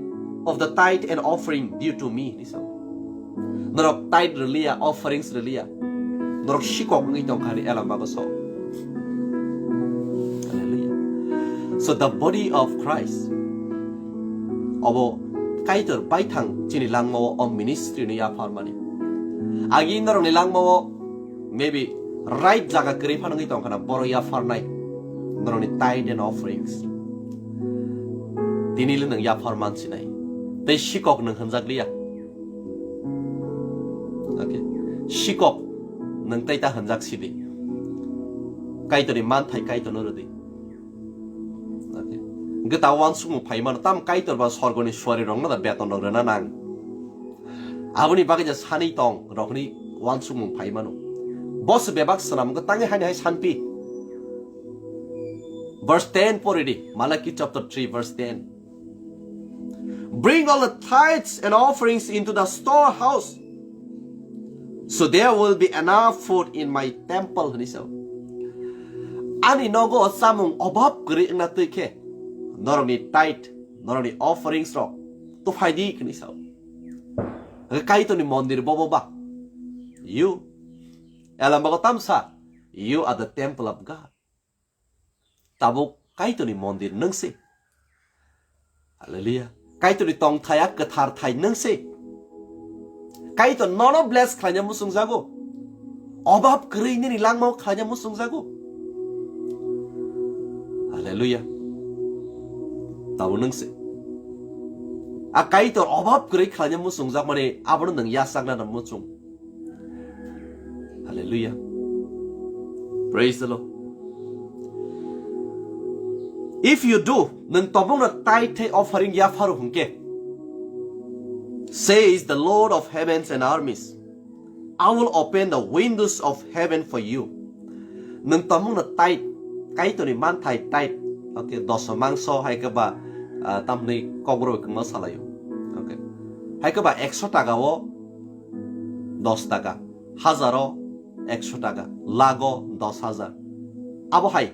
of the tithe and offering due to me, hwnwi sao. Norok tithe rwliya, offerings rwliya. Norok sikok wngwi tongkha ni elam bago so. Hallelujah. So the body of Christ. Obo Kaitor baithang chini langmao o ministry ni yapharmani. Agi norok ni langmao maybe right jaga kwrwi phano wngwi tongkha na borok yapharnai. Norok ni tithe and offerings. Tini le nwng yaphar mansinai. Tei sikok nwng hwnjakliya. Okay. Sikok nwng tei ta hwnjak sidi. Kaitorni manthai Kaitorno rwdi. Okay. Gita wansukmung phai mano, tam Kaitor ba sorgoni suari rokno da beton rok rwna nang. Aboni bagwi ja sani tong rokni wansukmung phai mano. Boss bebak swnam gwi tangwi haini hai sanpi. Verse ten pori di, Malaki chapter three, verse ten. Bring all the tithes and offerings into the storehouse, so there will be enough food in my temple, hwnwi sao. Ani nogo chamung obab kwrwi wngna twi khe, norokni tithe, norokni offerings rok tuphai di, hwnwi sao. Kaitorni mondir bobo ba? You, elambago tamsa, you are the temple of God. Tabuk Kaitorni mondir nwng se. Hallelujah. Kaitorni tongthai a kwthar thai nwng se. Kaitor nono bless khlaina muchungjago. Obab kwrwi nini langmao khlaina muchungjago. Hallelujah. Tabuk nwng se. A Kaitor obab kwrwi khlaina muchungjak mani abono nwng yachakna muchung. Hallelujah. Praise the Lord. If you do, nwng tobokno tithe tei offering yapharo hwnkhe, says the Lord of heavens and armies, I will open the windows of heaven for you. Nwng tobokno tithe, Kaitorni manthai tithe, okay, doso mangso hai khe ba, ah, tamni kokborok kwma salaio. Okay. Hai khe ba ekso taka o dos taka, hazaro ekso taka, lago dos hajar. Abo hai,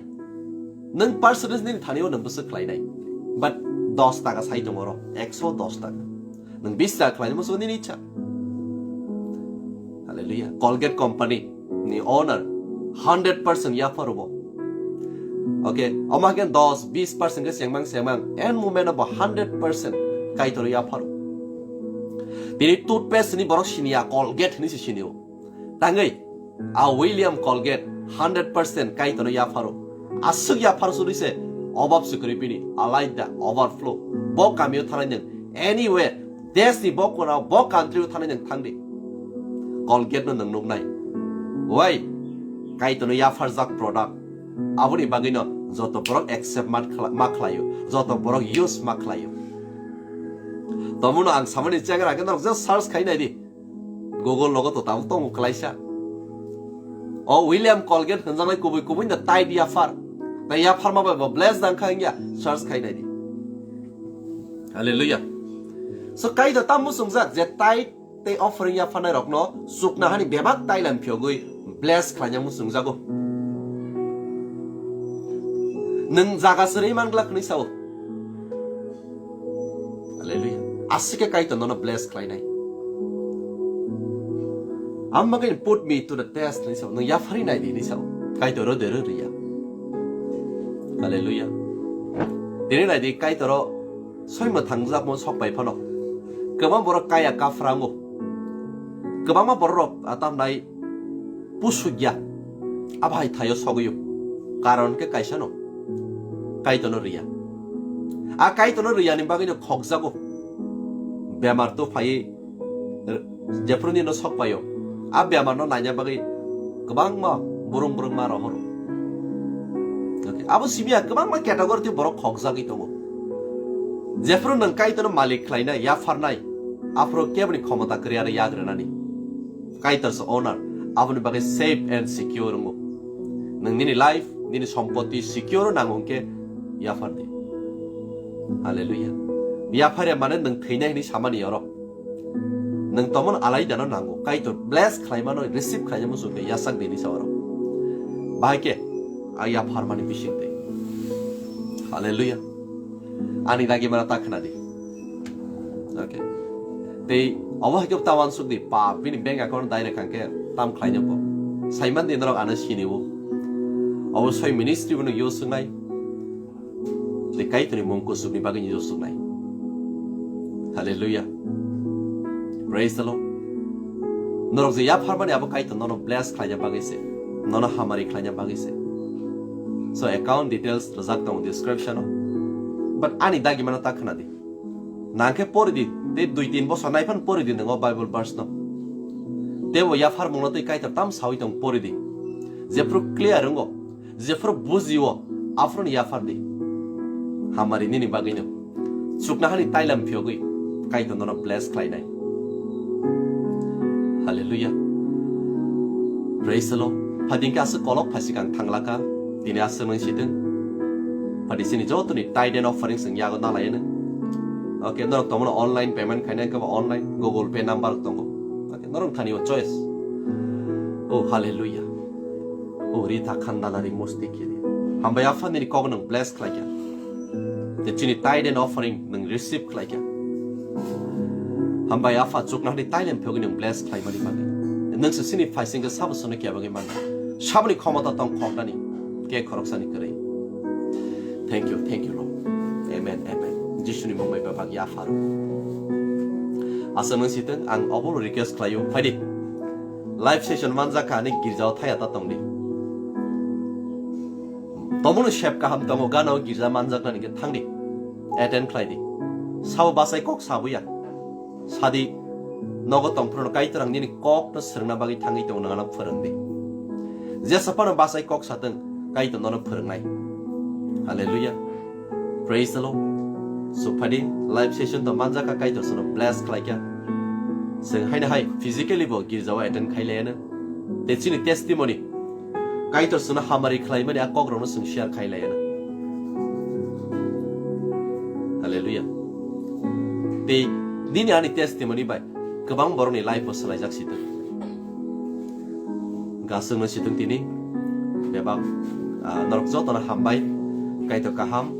nwng percentage nini thani o nwng bwswk khlainai. But dos taka sai tongo oro, ekso dos taka. Nwng bis taka khlainai muchungo nini ichha. Hallelujah. Colgate company ni owner hundred percent yapharo bo. Okay, omo hakhe dos, bis percent khe sengmang sengmang, and moment bo hundred percent Kaitor yapharo. Tini toothpaste ni borok siniya, Colgate hinwi se sinio. Tangwi, a William Colgate hundred percent Kaitorno yapharo. Aswk yaphar suri se, obab se kwrwi bini, alaida, overflow. Bo kamio thanai nwng, anywhere, desh ni bo kona, bo country o thanai nwng thangdi. Colgate no nwng nuknai. Wai, Kaitorno yapharjak product. Aboni bagwino joto borok accept ma khla-, ma khlaio, joto borok use ma khlaio. Tomono ang samani chengra khe norok just search khai nai di. Google logo to tabuk tongo klaisa. O William Colgate hwnjaknai kubui kubui no tithe yaphar. Tai yapharma bai bo bless dang kha wngya, search khai nai di. Hallelujah. So Kaitor tam muchungjak je tithe tei offering yapharnai rokno chukna hani bebak tailam phiyogwi bless khlaina muchungjago. Nwng jaga srwi man glak hwnwi sao. Aswk khe Kaitor nono bless khlainai. Ang bagwi put me to the test hinwi sao, nwng yapharwi nai di hinwi sao. Kaitor rw de rw rwya. Hallelujah. Tini nai di Kaitor o soima thangjakmo sok bai phano. Kwbang borok kaya kaphrango. Kwbangma borok rok atamnai pusukya. Abo hai thaio sogwi o. Karon khe kaisa no. Kaitor no rwya. A Kaitor no rwya ni bagwi no khokjago. Bemar to phaiwi r-, jephru nino sok paio, a bemar no naina bagwi kwbangma burung burung ma rohoro. Okay, abo simiya kwbangma category twi borok khokjagwi tongo. Jephru nwng Kaitor no malik khlainai, yapharnai, aphuru keboni khomota kwrwi aro yagranani. Kaitor se owner, aboni bagwi safe and secure wngo. Nwng nini life, nini sompoti secure nango hwnkhe yaphar di. Hallelujah. Yapharya mane nwng thwinai hinwi samani oro. Nwng tomon alaidano nango. Kaitor bless khlaimano receive khlainai muchungkhe yachak dini sa oro. Bahai khe a yapharmani bising tei. Hallelujah. Ani dagi mana ta khna di. Okay. Tei obo hai khe ta wansuk di, pa bini bank account direct hwnkhe tam khlainai bo. Saiman di norok ano sini o. Obo soi ministry bono use wngnai. Tei Kaitorni mung kuchukni bagwi ni use wngnai. Hallelujah. Praise the Lord. Norok je yapharmani abo Kaitor nono bless khlaina bagwi se. Nono hamari khlaina bagwi se. So account details rwjak tongo description o. But ani dagi mana ta khna di. Nangkhe pori di, tei dui tin bosor naiphan pori di nwngo Bible verse no. Tebo yapharmung no tei Kaitor tam sawi tong pori di. Jephru clear wngo, jephru bujio, aphuru ni yaphar di. Hamari nini bagwi no. Chukna hani tailam phiyogwi, Kaitor nono bless khlainai. Hallelujah. Praise the Lord. Phading khe aswk kolok phaisik ang thanglaka. Tini aswk nang sitwng. Phadi sini jotoni tithe and offering sing yago nalaiyano. Okay, norok tomono online payment khaina khe ba online Google Pay number tongo. Okay, norok thani o choice. Oh, hallelujah. Oh, rita khandala ri musti khiri. Hambai apha nini kok nang bless khlaikha. Te chini tithe and offering nang receive khlaikha. Hambai apha chukna hani tailen phiyogwi nang bless khlaimani bagwi. Nang se sini phaising khe sabo sono kebagwi manna. Saboni khomota tong khoknani. Ke khoroksani kwrwi. Thank you, thank you, Lord. Amen, amen. Jisuni mung bai bebak yapharo. Asa nang siteng ang obo request khlaio. Phaidi. Live session manjak kha ani girjao thaya ta tongdi. Tomono sep kaham tongo gana o girja manjaknani khe thangdi. Attend khlaidi. Sabo basai kok sabuya. Sadi nogo tongphuru no Kaitor ang nini kok no swrwngna bagwi thangwi tongo nangano phwrwngdi. Jesa phano basai kok satwng Kaitor nono phwrwngnai. Hallelujah. Praise the Lord. So phadi live session to manjak kha Kaitor sono bless khlaikha. Chwng haino hai physically bo girjao attend khailaiano. Tei chini testimony Kaitor sono hamari khlaimani a kokrokno chwng share khailaiano. Hallelujah. Tei nini ani testimony bai kwbang borokni life bo swlaijak sitwng. Gaswkno sitwng tini bebak, ah, norok jotono hambai, Kaitor kaham,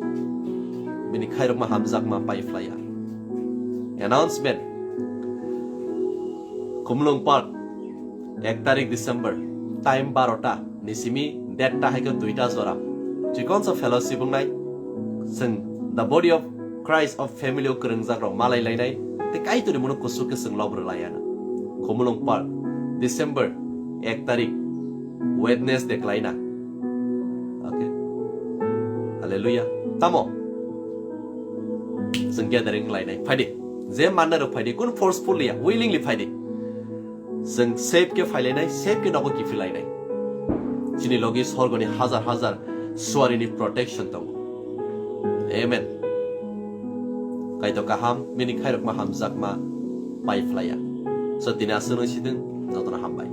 bini khairokma hamjakma pai phlaiya. Announcement. Khumulwng Park, ek tarik December, time barota ni simi derta hai khe duita jora. Chikonsa fellowship wngnai, chwng the body of Christ of family o kwrwngjak rok malai lainai, tei Kaitorni mungno kuchuk khe chwng lob rwlaiya na. Khumulwng Park, December ek tarik, Wednesday klaina. Okay. Hallelujah. Tamo? Chwng gathering lainai. Phaidi. Je manna rok phaidi. Kun forcefully ya, willingly phaidi. Chwng safe khe phailainai, safe khe nogo kiphilai nai. Chini logi sorgoni hajar hajar suarini protection tongo. Amen. Kaitor kaham, bini khairokma hamjakma pai phlaiya. So tini aswk nang sitwng, jotono hambai.